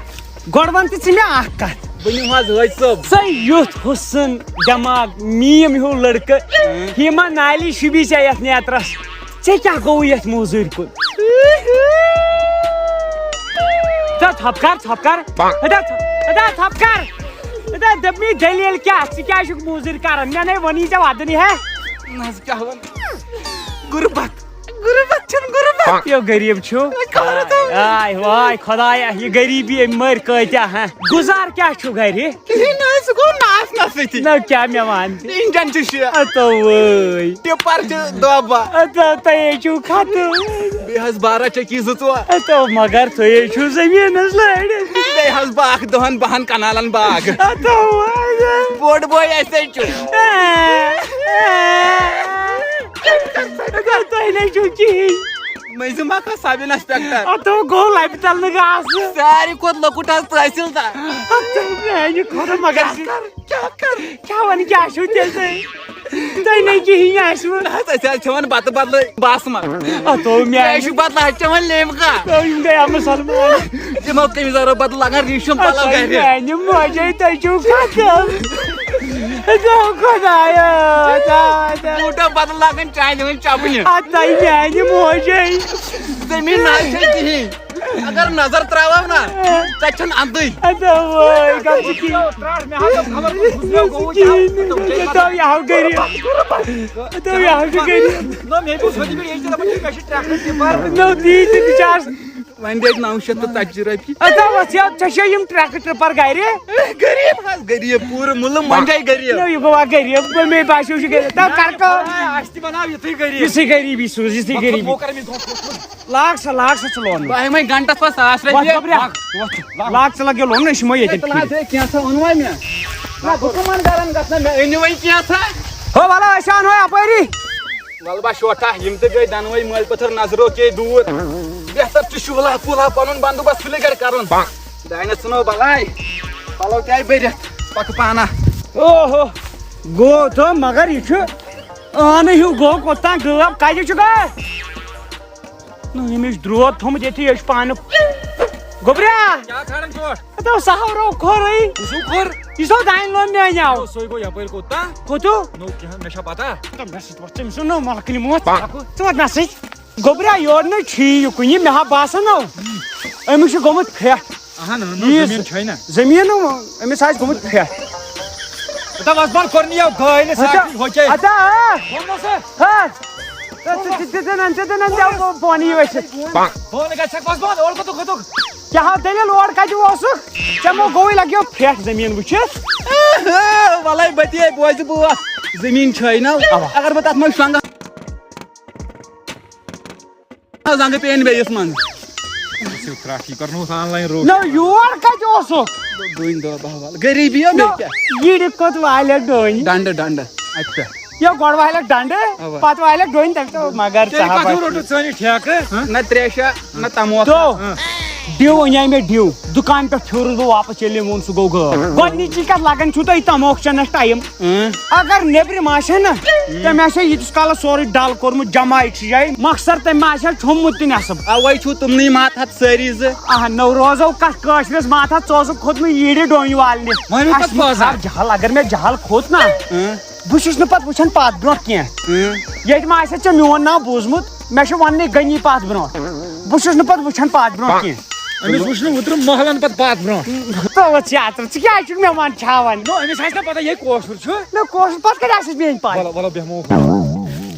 گۄڈٕ وَن تہٕ ژٕ مےٚ اَکھ کَتھ۔ ؤنِو حظ حٲج صٲب۔ ژٕ یُتھ حُسن دٮ۪ماغ، میٖم ہیوٗ لٔڑکہٕ، اۭں۔ ہیما نالی شوٗبی ژےٚ یَتھ نیترَس۔ ژےٚ کیٛاہ گوٚوُے یَتھ موزوٗرۍ کُن؟ ہتا تھپھ کر، تھپھ کر۔ ہتا تھ-، ہتا تھپھ کر۔ ہتا دوٚپمَے دٔلیٖل کیٛاہ؟ ژٕ کیٛازِ چھُکھ موزوٗرۍ کران؟ مےٚ نے ووٚنُے ژےٚ وَدُن یہِ ہے۔ نہ حظ، کیٛاہ وَنہٕ؟ غُربت۔ غُربت چھُنہٕ غُربت۔ یو غریٖب چھُ۔ وۄنۍ کَرو تہٕ۔ آے واے خۄدایا، یہِ غریٖبی أمۍ مٔرۍ کۭتیٛاہ، ہہ؟ گُزار کیٛاہ چھُ گرِ؟ کِہیٖنۍ نہٕ حظ، سُہ گوٚو ناس ناس سۭتی۔ نہ کیٛاہ مےٚ وَن ژٕ؟ اِنجن چھُ شےٚ۔ ہتو وٲے۔ ٹِپر چھِ دۄہ باہ۔ ہتو تۄہے چھُو ختم۔ بیٚیہِ حظ بارہ چکی زٕ ژور۔ ہتو مگر تُہے چھُو زٔمیٖنس لٲرِتھ۔ بیٚیہِ حظ باغ دَہن بَہَن کنالن باغ۔ ہتو وٲے۔ بوٚڑ بوے اَسے چھُ۔ ہتو تۄہہِ نے چھُو کِہیٖنۍ۔ مٔنٛزِم اکھ حظ سب انسپیکٹر۔ ہتو گوٚو لبہِ تل نہٕ گاسہٕ۔ ساروی کھۄتہٕ لۄکُٹ حظ تحصیلدار۔ ہتو میانہِ خۄدا مگر۔ کیٛاہ کر؟ کیٛاہ کر؟ کیٛاہ وَنہٕ، کیٛاہ چھُو تیٚلہِ تُہۍ؟ تۄہہِ نے کِہیٖنۍ آسِوٕ۔ نہ حظ، أسۍ حظ چھِ وَنان بَتہٕ بدلہٕ باسمَت۔ ہتو میانہِ۔ أسۍ چھِ بَتہٕ حظ چٮ۪وان لیمہٕ کانٛہہ۔ تُہۍ گٔیوا مُسلمان؟ تِمو قمیٖضو بدلہٕ لاگان ریٖشم پَلو ہتو گرِ۔ میانہِ موجے، تۄہہِ چھُو ختم۔ ہتو خۄدایا، ہتو، ہتو۔ بوٗٹو بدلہٕ لاگان چانہِ وۄنۍ چپنہِ۔ ہتو میانہِ موجے۔ زٔمیٖن نہ حظ چھے کِہیٖنۍ۔ اگر نظر تراوو نا، ژےٚ چھَنہٕ اندٕے۔ اَدٕ وٲے، گژھِ کی۔ ترٛٹھ، مےٚ ہا دوٚپ خبر کُس گوٚو، کیٛاہ کِہیٖنۍ نہٕ، یہِ تھاو یہِ ہاو غریٖب۔ یہِ تھاو یہِ ہاو تہِ غریٖب۔ نہ، مےٚ بوٗز ہُتہِ پٮ۪ٹھ ییٚتہِ دَپان چھِ، مےٚ چھِ ٹرٛیکٹَر ٹِپَر۔ نہ، تی تہِ بِچارٕ۔ وۄنۍ دِتۍ نَو شیٚتھ تہٕ ژَتجی رۄپیہِ۔ اَدٕ وَتھ یاد، ژےٚ چھےٚ یِم ٹرٛیکٹَر ٹِپَر گَرِ؟ غریٖب حظ، غریٖب، پوٗرٕ مُلہٕ مۄنٛجے غریٖب۔ نہ، یہِ گوٚوا غریٖب، مےٚ باسیو چھُ غریٖب۔ تَو کَر کٲم۔ اَسہِ تہِ بَناو یِتھُے غریٖب۔ یِژھٕے غریٖبی سوٗز، یِژھٕے مطلب، غریٖبی۔ بہٕ کَرٕ أمِس دۄن ژوٚٹ۔ لاگ سا، لاگ سا ژٕ لونُن۔ بہٕ ہٮ۪مَے گنٹس پتہٕ ساس رۄپیہِ۔ وۄتھ گوٚبریا۔ وۄتھ، وۄتھ۔ لاگ ژٕ لگیو لونُن، أسۍ یِمو ییٚتٮ۪ن تہٕ لاگ پھیٖرِتھ۔ ہے، کینٛہہ سا اوٚنوا مےٚ؟ نہ، بہٕ کٕمن گرن گژھٕ نہ، مےٚ أنِو وۄنۍ کینٛہہ سا۔ ہو، وَلہٕ أسۍ اَنہوے اَپٲری۔ وَلہٕ با شوٹھا، یِم تہِ گٔے دۄنوَے مٲلۍ پٔتھٕر نظرو کے دوٗر۔ بہتر چھُ شُہلا پُہلا پنُن بندوبست سُلہِ گرِ کرُن۔ دانٮ۪س ژھٕنو بلاے، پلو تہِ آیہِ بٔرِتھ، پکہٕ پانہ۔ اوہو، گوٚو تہٕ مگر یہِ چھُ آنہٕ ہیوٗ گوٚو، کوٚت تام غٲب، کَتہِ چھُ گوٚو؟ نہ، أمِس درٛوت تھوٚمُت ییٚتہِ، یہِ چھُ پانہٕ۔ گوٚبریا! کیٛاہ ژھانٛڈان چھُکھ؟ ہتو سہورو کھورٕے۔ کُس ہیوٗ کھوٚر؟ یہِ چھُ دانہِ لوٚن میٛانیو۔ او، سُے گوٚو یَپٲرۍ کوٚت تام؟ کوٚتو؟ نو، کیٛاہ، مےٚ چھا پَتہ؟ تہٕ مےٚ سۭتۍ وۄتھ، تٔمۍ سُنٛد ناو ملکہٕ نِموتھ۔ پَکھ۔ ژٕ وۄتھ مےٚ سۭتۍ۔ گوٚبریا، یورٕ نہٕ چھی یہِ کُنہِ، مےٚ ہا باسان نو، أمِس چھُ گوٚمُت پھرٛٹھ۔ اہن، اہن، یہِ زٔمیٖن چھے نہ۔ زٔمیٖن نہٕ، أمِس آسہِ گوٚمُت پھرٛٹھ۔ ہتا وۄزبان کوٚر نہٕ یَو گٲلۍ نہ اَدا، ساکھٕے ہوٚچے۔ اَدا، آ۔ ووٚنمو سا۔ ہا۔ ژٕ، ژٕ، ژٕ، ژٕ، ژٕ، ژٕ، ژٕ، ژٕ، ژٕ، ژٕ، ژٕ، بونہِ گژھکھ وۄزبان، اورٕ کوٚتُکھ کھوٚتُکھ؟ کیٛاہ ہا دٔلیٖل، اورٕ کَتہِ اوسُکھ؟ ژےٚ مو گوٚوٕے لَگیو پھرٛٹھ زٔمیٖن وٕچھِتھ؟ وَلَے بَتے بوزِ بہٕ۔ زٔمیٖن چھے نہ، اَوا۔ اگر بہٕ تَتھ منٛز شۄنٛگہٕ۔ زنٛگہٕ پیٚیَن بیٚیِس منٛز۔ ژٕ ترٛٹھ، یہِ کَرنووُتھ آن لاین روٚٹ۔ نہ، یور کَتہِ اوسُکھ؟ ڈوٗنۍ دَہ باہ وَل۔ غریٖبی ہا، بیٚیہِ کیٛاہ؟ یہِ ڈِ کوٚت والٮ۪کھ ڈوٗنۍ؟ ڈنٛڈٕ، ڈنٛڈٕ۔ اَتہِ پٮ۪ٹھ۔ یہِ گۄڈٕ والٮ۪کھ ڈنٛڈٕ، اَوا۔ پَتہٕ والٮ۪کھ ڈوٗنۍ، تَمہِ تہٕ مگر تیٚلہِ ژٕ ہا کَتھ بَچ۔ روٚٹُتھ ژٲنِس ٹھیکہٕ؟ نہ ترٛیشا، نہ تموکھا۔ تو، ڈِو اَنے مےٚ ڈِو۔ دُکان پٮ۪ٹھ پھیوٗرُس بہٕ واپَس، ییٚلہِ مےٚ ووٚن سُہ گوٚو غٲب۔ گۄڈٕنِچی کَتھ، لَگان چھُو تۄہہِ تموکھ چٮ۪نَس ٹایم۔ اۭں۔ اگر نیٚبرِم آسہِ ہے نہ، اۭں۔ تٔمۍ آسہِ ہے ییٖتِس کالَس سورُے ڈَل کوٚرمُت جمع أکسٕے جایہِ، مۄخصر تٔمۍ ما آسہِ ہے ژھوٚممُت تہِ نٮ۪صٕب۔ اَوَے چھُو تِمنٕے ماتحت سٲری زٕ۔ اہن، نو روزو کَتھ کٲشرِس ماتحت، ژٕ اوسُکھ کھوٚتمُت ییٖرِ ڈوٗنۍ والنہِ۔ وۄنۍ روٗد اَسہِ پَتہٕ پوزا۔ جہل، اگر مےٚ جہل کھوٚت نہ، اۭں۔ بہٕ چھُس نہٕ پَتہٕ وٕچھان پَتھ برونٛٹھ کینٛہہ۔ اۭں۔ ییٚتہِ ما آسہِ ژےٚ میون ناو بوٗزمُت؟ مےٚ چھُ وَننٕے غنی پَتھ برونٛٹھ۔ بہٕ چھُس نہٕ پَتہٕ وٕچھان پَتھ برونٛہہ کینٛہہ۔ أمِس وٕچھ نہٕ اوترٕ محلَن پَتہٕ پَتھ برونٛہہ۔ تو ژٕ اَترٕ، ژٕ کیٛازِ چھُکھ مےٚ وَنٛدٕ چھاوان؟ نو، أمِس آسہِ نہ پَتہ یہِ کٲشُر چھُ۔ نہ، کٲشُر پَتہٕ کَتہِ آسٮ۪س میٛٲنۍ پَے؟ وَلہٕ، وَلہٕ، بیٚہمو۔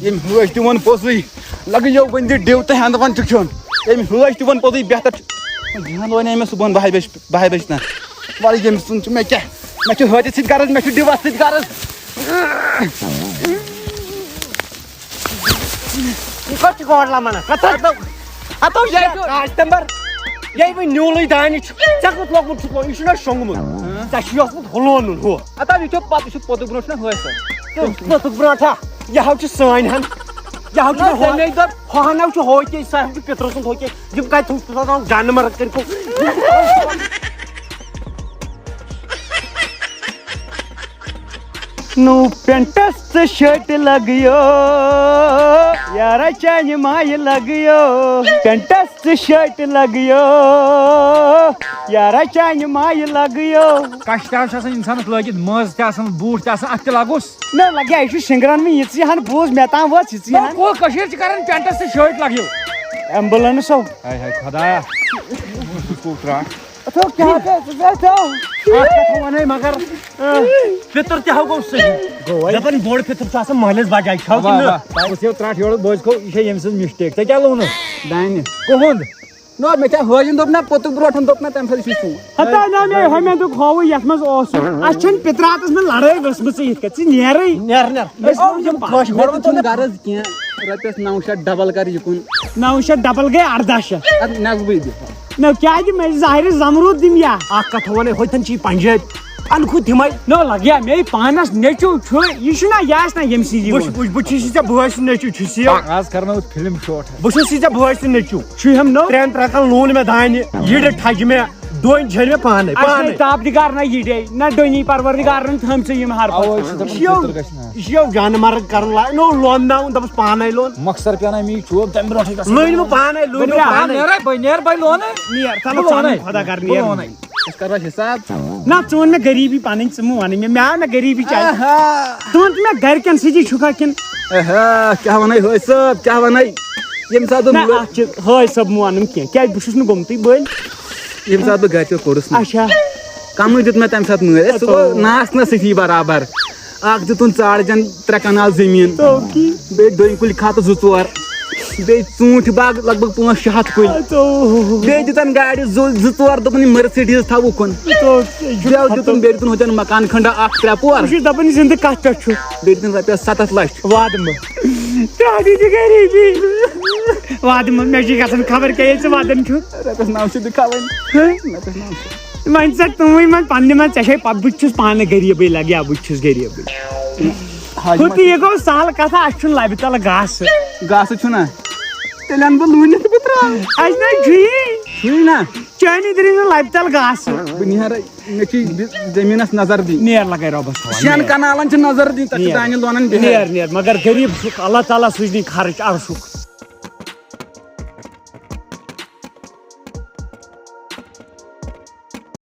ییٚمۍ ہٲج تہِ ووٚن پوٚزُے، لَگہٕ یو وۄنۍ دِ ڈِو تہٕ ہٮ۪نٛدٕ وَن تہِ کھیوٚن۔ ییٚمۍ ہٲج تہِ ووٚن پوٚزُے، بہتر چھُ۔ یِہُنٛد وَنے مےٚ صُبحن بَہہِ بَجہِ، بَہہِ بَجہِ تام۔ وَلہٕ ییٚمۍ سُنٛد چھُ مےٚ کیٛاہ؟ مےٚ چھُ ہٲجَس سۭتۍ غرض، مےٚ چھُ ڈِوَس سۭتۍ غرض۔ یہِ کوٚت چھُ گوڈ لَمان؟ ہَتو، ہَتو، یہِ چھُ راج تمبر۔ یہِ وۄنۍ نیوٗلٕے دانہِ چھُ۔ ژےٚ کوٚت لوگمُت چھُکھ؟ یہِ چھُنہ شۄنٛگمُت۔ ژےٚ چھُے اوسمُت ہُہ لونُن ہُہ۔ ہَتو، یہِ چھُ پَتہٕ، یہِ چھُ پوٚتُک برونٛٹھ چھُنہ ہٲج سان۔ تہٕ پوٚتُک برونٛٹھ ہا؟ یہِ ہَو چھُ سٲنۍ ہَن۔ یہِ ہَو چھُنہ نہ، ہُہ۔ تَمے دوٚپ، ہُہ ہَن ہَو چھُ ہوکے، سُہ ہَو چھُ پِترٕ سُنٛد ہوکے۔ یِم کَتہِ تھوٚو سُہ تھاوُن جانہٕ مرگ کٔرِتھ؟ نو پینٹس تہٕ شٲٹہِ لگیو، یارا چانہِ مایہِ لگیو۔ پینٹس تہٕ شٲٹہِ لگیو، یارا چانہِ مایہِ لگیو۔ کشتاب چھُ آسان انسانس لٲگِتھ، مٲنٛز تہِ آسان، بوٗٹھ تہِ آسان، اتھ تہِ لاگوس۔ نہ لگیا، یہِ چھُ شنگران مےٚ یِژٕے ہن بوز، مےٚ تام وٲژ یِژٕے نہ، ہن۔ کول کٔشیٖر چھِ کران پینٹس تہٕ شٲٹۍ لگیو۔ ایمبولینس ہو۔ ہاے ہاے خدایا۔ اتھو کیٛاہ گژھِ، ژٕ کیٛاہ چھَو؟ اکھ کتھ ونے مگر، آ، پِتُر تہِ ہا گوٚو صحیح۔ گوٚو وۄنۍ۔ دپان بوٚڑ پِتُر چھُ آسان مٲلِس بجاے، چھَو اوا، کِنہٕ نہٕ؟ اوا۔ بہٕ وَنو ترٛٹھ یورٕ، بہٕ حظ گوٚو، یہِ چھےٚ ییٚمہِ سٕنٛز mistake۔ ژےٚ کیٛاہ لوٚونُتھ؟ دانہِ۔ کُہُنٛد؟ نہ، مےٚ چھا حٲجِن دوٚپ نہ، پوٚتُک برونٛٹھ دوٚپ نہ، تَمہِ ساتہٕ چھُ سون۔ ہتا نہ، مےٚ ہۄمہِ دُک ہووُے یَتھ منٛز اوس۔ اَسہِ چھَنہٕ پِتراتَس منٛز لڑٲے ؤژھمٕژٕے یِتھ کٔنۍ۔ ژٕ نیرٕے۔ نیر، نیر۔ أسۍ أو، وَنو یِم یِم خۄش مےٚ گۄڈٕ چھُنہٕ وَنو نہ۔ غرض کینٛہہ۔ رۄپیَس نَو شیٚتھ double کر یہِ کُن۔ نَو شیٚتھ double گٔے اَرداہ شیٚتھ۔ اَدٕ نٮ۪صبٕے دِ۔ نہ، کیٛازِ مےٚ چھِ ظاہرِ زمروٗد دِم یا۔ اکھ کتھ ونے، ہوٚتٮ۪ن چھی پنجٲبۍ، تنخوٗ تِمے۔ نہ، لگیا مے پانس نیٚچو چھُ، یہِ چھُنہ، یہِ آسہِ نہ ییٚمہِ سٕنٛز یہِ وُچھ، ووت۔ وُچھ، بہٕ چھُس ژےٚ بٲے سُنٛد نیٚچو چھُس یہِ۔ آز کرناوُتھ فلم شوٹ۔ بہٕ چھُس یہِ ژےٚ بٲے سُنٛد نیٚچو۔ چھُے ہم نٔو۔ ترٛٮ۪ن ترٛکن لوٗن مےٚ دانہِ، یہِ ڈے ٹھگہِ مےٚ، ڈوٗنۍ جھٔلۍ مےٚ پانے، اَسہِ پانے۔ گٔے تاپہٕ دِگار نہ یہِ ڈے، نہ ڈوٗنی پروردگارن تھٲمژٕ یِم ہر اوے پتہٕ۔ چھِ دپان یہِ چھِ یو، پِتُر گژھِ نہ۔ یہِ چھِ یو جانہٕ مرگ کرُن لا-، نو لوٚن ناوُن، دپُس پانے لوٚن۔ مۄخصر پیانہ می چوب، تمہِ برونٛٹھٕے گژھن۔ لٔنۍ مہٕ پانے، لٔنۍ مہٕ گوٚبرا، پانے۔ نیرے بہٕ، نیر بہٕ لونہٕ۔ نیر، چلو، بہٕ ژٕ لونَے۔ اَن خۄدا کر، نیر۔ بہٕ لونَے۔ أسۍ کرو حساب۔ نہ، ژٕ وَن مےٚ غریٖبی پنٕنۍ، ژٕ مہٕ وَنٕے مےٚ، مےٚ آو نہ غریٖبی چاے۔ آہا۔ ژٕ وَن تہٕ مےٚ گرِکٮ۪ن سۭتی چھُکھا کِنہٕ؟ آہا، کیٛاہ وَنَے حٲج صٲب، کیٛاہ وَنَے؟ ییٚمہِ ساتہٕ بہٕ نہ، مُلہٕ-، اَتھ چھِ حٲج صٲب مہٕ وَنُن کینٛہہ، کیٛازِ بہٕ چھُس نہٕ گوٚمتُے بٔلۍ۔ ییٚمہِ ساتہٕ بہٕ گرِ تہِ کوٚڑُس نہٕ۔ اچھا۔ کمٕے دیُت مےٚ تمہِ ساتہٕ مٲلۍ۔ سُہ گوٚو تو۔ ناس نصفی برابر۔ اکھ دیُتُن ژاڑجن ترٛےٚ کنال زٔمیٖن۔ تو کی۔ بیٚیہِ ڈوٗنۍ کُلۍ کھاتہٕ زٕ ژور۔ بیٚیہِ ژوٗنٛٹھۍ باغ لگ بگ پانٛژھ شےٚ ہتھ کُلۍ۔ تو۔ بیٚیہِ دیُتن گاڑِ زٕ، زٕ ژور، دوٚپُن، یہِ Mercedes تھاو اُکُن۔ تو۔ بیٚیہِ دیُتن، بیٚیہِ دیُتن ہوٚتٮ۪ن مکان کھنڈا اکھ ترٛےٚ پور۔ بہٕ چھُس دپان، یہِ زندٕ کتھ پٮ۪ٹھ چھُ؟ بیٚیہِ دیُتن رۄپیس ستتھ لچھ۔ وادٕ مہٕ۔ ترٛاو دِتھ یہِ غریٖبی۔ وادٕ مہٕ، مےٚ چھُ گژھان خبر کیٛاہ ییٚلہِ ژٕ ودان چھُکھ۔ رۄپیس نو شیٚتھ دِ کھا وۄنۍ۔ ہہ؟ رۄپیس نو شیٚتھ۔ وۄنۍ ژےٚ تُہٕنٛدۍ منٛز پننہِ منٛز، ژےٚ چھے پتہ، بہٕ تہِ چھُس پانہٕ غریٖبٕے لگیا، بہٕ تہِ چھُس غریٖبٕے۔ حاجی ہُہ ما تہِ یہِ گوٚو سہل کتھا، اَسہِ چھُنہٕ لبہِ تلہٕ گاسہٕ۔ گاسہٕ چھُنہ؟ تیٚلہِ انہٕ بہٕ لوٗنِتھ تہٕ بہٕ ترٛاوٕ۔ اَسہِ نہ چھُیی۔ ٹھیٖک نا؟ چٲنی دِنۍ نہٕ لبہِ تل گاسہٕ۔ بہٕ نیرٕ، مےٚ چھِ زٔمیٖنَس نظر دِنۍ۔ نیر لگے رۄبس حوالہٕ۔ شٮ۪ن کنالن چھِ نظر دِنۍ، تَتھ چھِ نیر۔ دانہِ لونان بِہٲرۍ۔ نیر نیر، مگر غریب چھُکھ، اللہ تعالیٰ سوٗزنٕے خرٕچ عرشُک۔